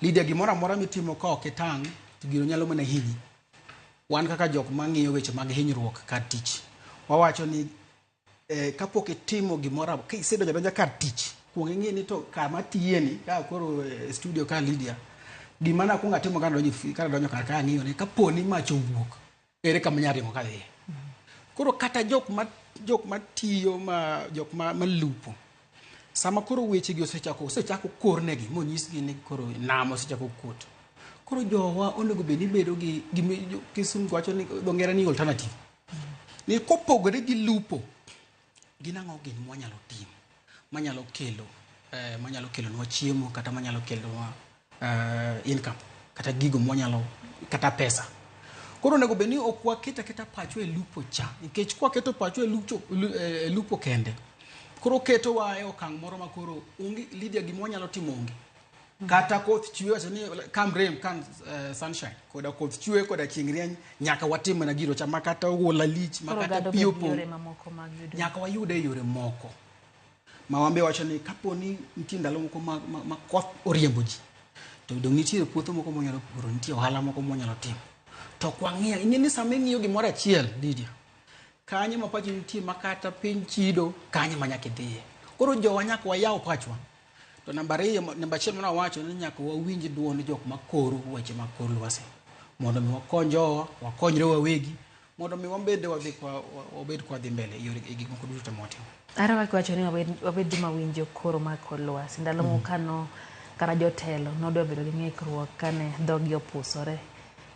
Lydia, gimoro amora mitimo ka ok itang' to gino nyalo mana hinyi. Wan kaka jok mang'iyo weche mag hinyruok kar tich, wawacho ni kapok itimo gimoro, ka isedonjo adonja kar tich, kuong ing'i ni to kama atiye ni, ka koro studio ka Lydia, gima nakuongo atimo ka nadonjo kar ka ang'iyo ni kapo ni mach owuok, ere kama anyalo ringo kadhiye. Koro kata jok matiyo, jok malupo, sama koro weche gi osechako kornegi monyisgi ni koro nam osechako kuot. Koro jowa onego bed ni bedo gi kisungu wacho ni dho ngere ni alternative. Ni kopogore gi lupo, gin ang'o gin mwanyalo timo manyalo kelo manyalo kelonwa chiemo kata manyalo kelonwa income kata gigo mwanyalo kata pesa. Koro onego bed ni ok waket aketa pachwa e lupo cha, nikech kwaketo pachwa e lupo kende, koro ketowa e okang' moro ma koro onge Lydia gima wanyalo timo onge. Kata koth chwe, wacho ni come rain, come sunshine, koda koth chwe koda chieng' rieny, nyaka watim mana giro cha ma kata oula lich, ma kata pi opong', nyaka wayude e yore moko. Ma wambe wacho ni kapo ni nitie ndalo moko ma koth oriembo ji, to dong' nitie puothe moko mwanyalo puro, nitie ohala moko mwanyalo timo. To ok wang'iyo, ing'e ni sama ing'iyo gimoro achiel, Lydia, kanyo ma pachi nitie ma kata piny chido, kanyo ma nyaka idhiye. Koro jowa nyaka wayaw pachwa. To namba ariyo, namba achiel mane wawacho ni nyaka wawinj duond jok makoro weche mag kor lwasi, mondo mi wakony jowa, wakonyre wawegi, mondo mi wabed wadhi kwa wabed kwa dhi mbele e yore e gik moko duto te mwatimo. Arwako wacho ni wabed joma winjo koro mag kor lwasi. Ndalo moko kano kata jotelo nodwa bedo gi ng'ikruok kane dhogi opusore,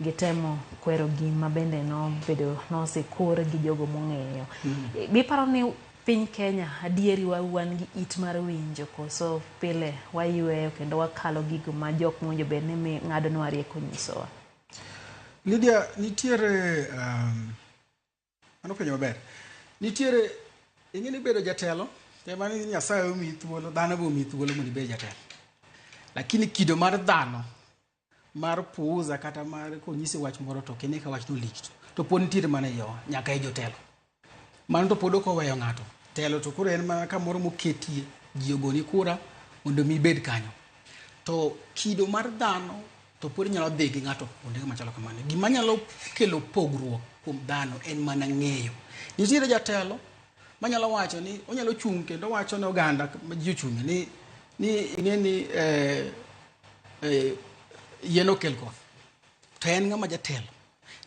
gitemo kwero gima bende nobedo nosekor gi jogo mong'eyo. Giparo ni piny Kenya adieri wan gi it mar winjo koso pile wayweyo kendo wakalo gigo ma jok mowinjo bed ni ng'adonwa rieko nyisowa. Lydia, nitiere mano penjo maber. Nitiere ing'e ni bedo jatelo, ema ni Nyasaye omiyi thuolo, dhano be omiyi thuolo mondo ibed jatelo. Lakini kido mar dhano mar puuza kata mar konyisi wach moro to ok ine ka wachno lich, to pod nitiere mana e iwa, nyaka e jotelo. Mano to pod ok oweyo ng'ato. Telo to koro en mana kamoro moketie, ji ogoni kura mondo mi ibed kanyo. To kido mar dhano to pod nyalo dhi gi ng'ato kuonde machalo kamano. Gima nyalo kelo pogruok kuom dhano en mana ng'eyo. Nitiere jatelo Manyalo wacho ni onyalo chung' kendo wacho ne oganda ma ji ochung'e ni ing'e ni yien okel koth. To en ng'ama jatelo.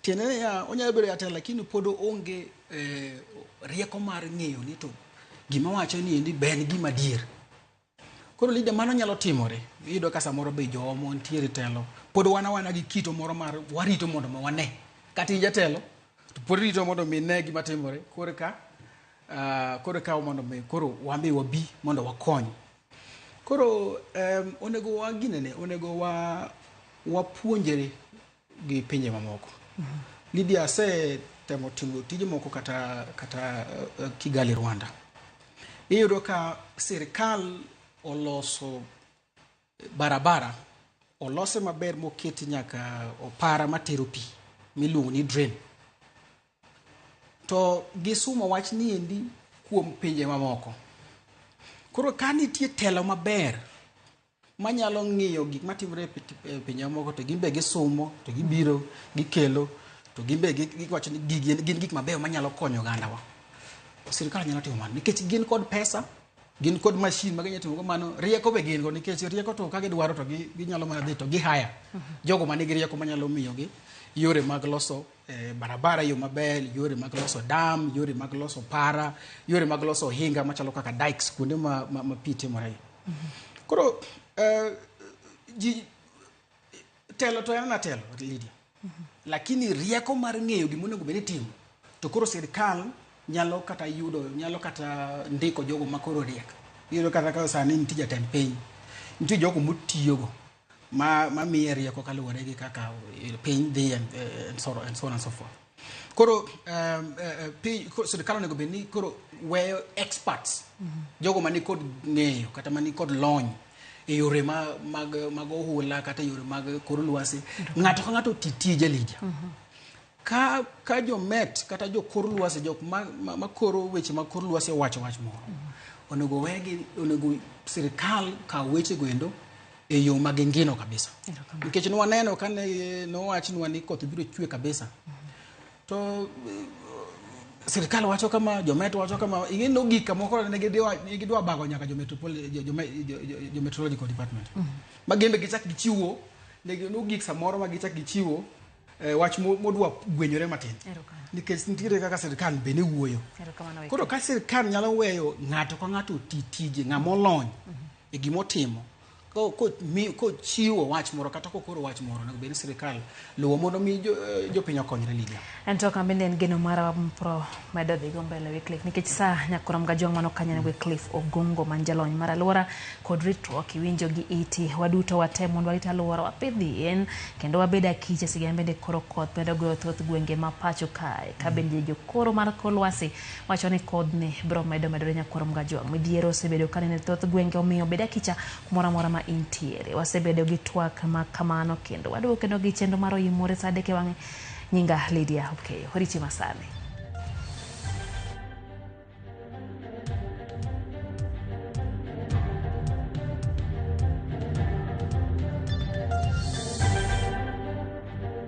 Tiende niya, onyalo bedo jatelo lakini pod onge rieko mar ng'eyo ni to gima wacho ni endi be en gima adier. Koro Lydia, mano nyalo timore. Iyudo ka samoro be jomo nitiere telo. Pod wan awana gi kito moro mar warito mondo ma wane. Kata in jatelo, to pod irito mondo mi ine gima timore. Koro ka mondo mi koro wan be wabi mondo wakony. Koro onego waginene, onego wapuonjre gi pinje mamoko. Lydia, asetemo timo tije moko kata Kigali, Rwanda. Iyudo ka sirikal oloso barabara, olose maber moketi nyaka opara matero pi miluongo ni drain. To gisumo wach ni endi kuom pinje mamoko. Koro ka nitie telo maber manyalo ng'iyo gik matimore e pinje mamoko, to gin be gisumo, to gibiro, gikelo, to gin be giwacho ni gigi gin gik mabeyo manyalo konyo ogandawa. Sirikal nyalo timo mano nikech gin kod pesa, gin kod machine ma ginyalo timo mano, rieko be gin go nikech rieko to ka gidwaro to ginyalo mana dhi to gihaya jogo manigi rieko manyalo miyogi yore mag loso barabara yo maber, yore mag loso dam, yore mag loso para, yore mag loso ohinga machalo kaka dikes kuonde ma pi timore. Koro ji telo to en telo, Lydia. Lakini rieko mar ng'eyo gima onego bed ni itimo, to koro sirikal nyalo kata yudo, nyalo kata ndiko jogo makoro riek. Iyudo kata ka sani nitie jatend piny, nitie jogo motiyogo ma miye rieko kaluwore gi kaka piny dhi and so on and so forth. Koro sirikal onego bed ni koro weyo experts, jogo mani kod ng'eyo kata mani kod lony e yore mag ohula kata yore mag kor lwasi. Ng'ato ka ng'ato oti tije, Lydia. Ka jomet kata jokor lwasi, jok ma koro weche mag kor lwasi owacho wach moro, onego wegi, onego sirikal kaw weche go endo e yo ma gingino kabisa. Nikech nwaneno kane nowachnwa ni koth biro chwe kabisa, to sirikal wacho kama, jomet wacho kama, ing'e nogik kamoko ne gidwa bago nyaka jo meteorological department. Ma gin be gichak gichiwo, nogik samoro ma gichak gichiwo wach modwa gwenyore matin. Nikech nitiere kaka sirikal be ne wuoyo. Koro ka sirikal nyalo weyo ng'ato ka ng'ato oti tije, ng'ama olony e gimotimo, kochiwo wach moro kata kokoro wach moro, onego bed ni sirikal luwo mondo mi jopiny okonyre, Lydia. En to bende en geno mara pro medo dhi go mbele Wycliffe, nikech sa nyakorom gajwang' mano kanyo Wycliffe Ogongo man jalony mar alwora kod ritruok iwinjo gi iti. Waduto watem mondo warit alwora, wapidh yien kendo wabed akiche sigana bende koro koth medo goyo thoth gwenge ma pacho kae. Ka bende jokoro mar kor lwasi wacho ni kodhni biro medo medore nyakorom gajwang'. Midhiero osebedo ka nene thoth gwenge, omiyo bed akicha kumoro amora ma intiere. Wasebedo gi twak ma kamano kendo waduogo kendo gi chenro mar Oimore sa 3 e wang'e. Nyinga Lydia Okeyo. Orichi masani.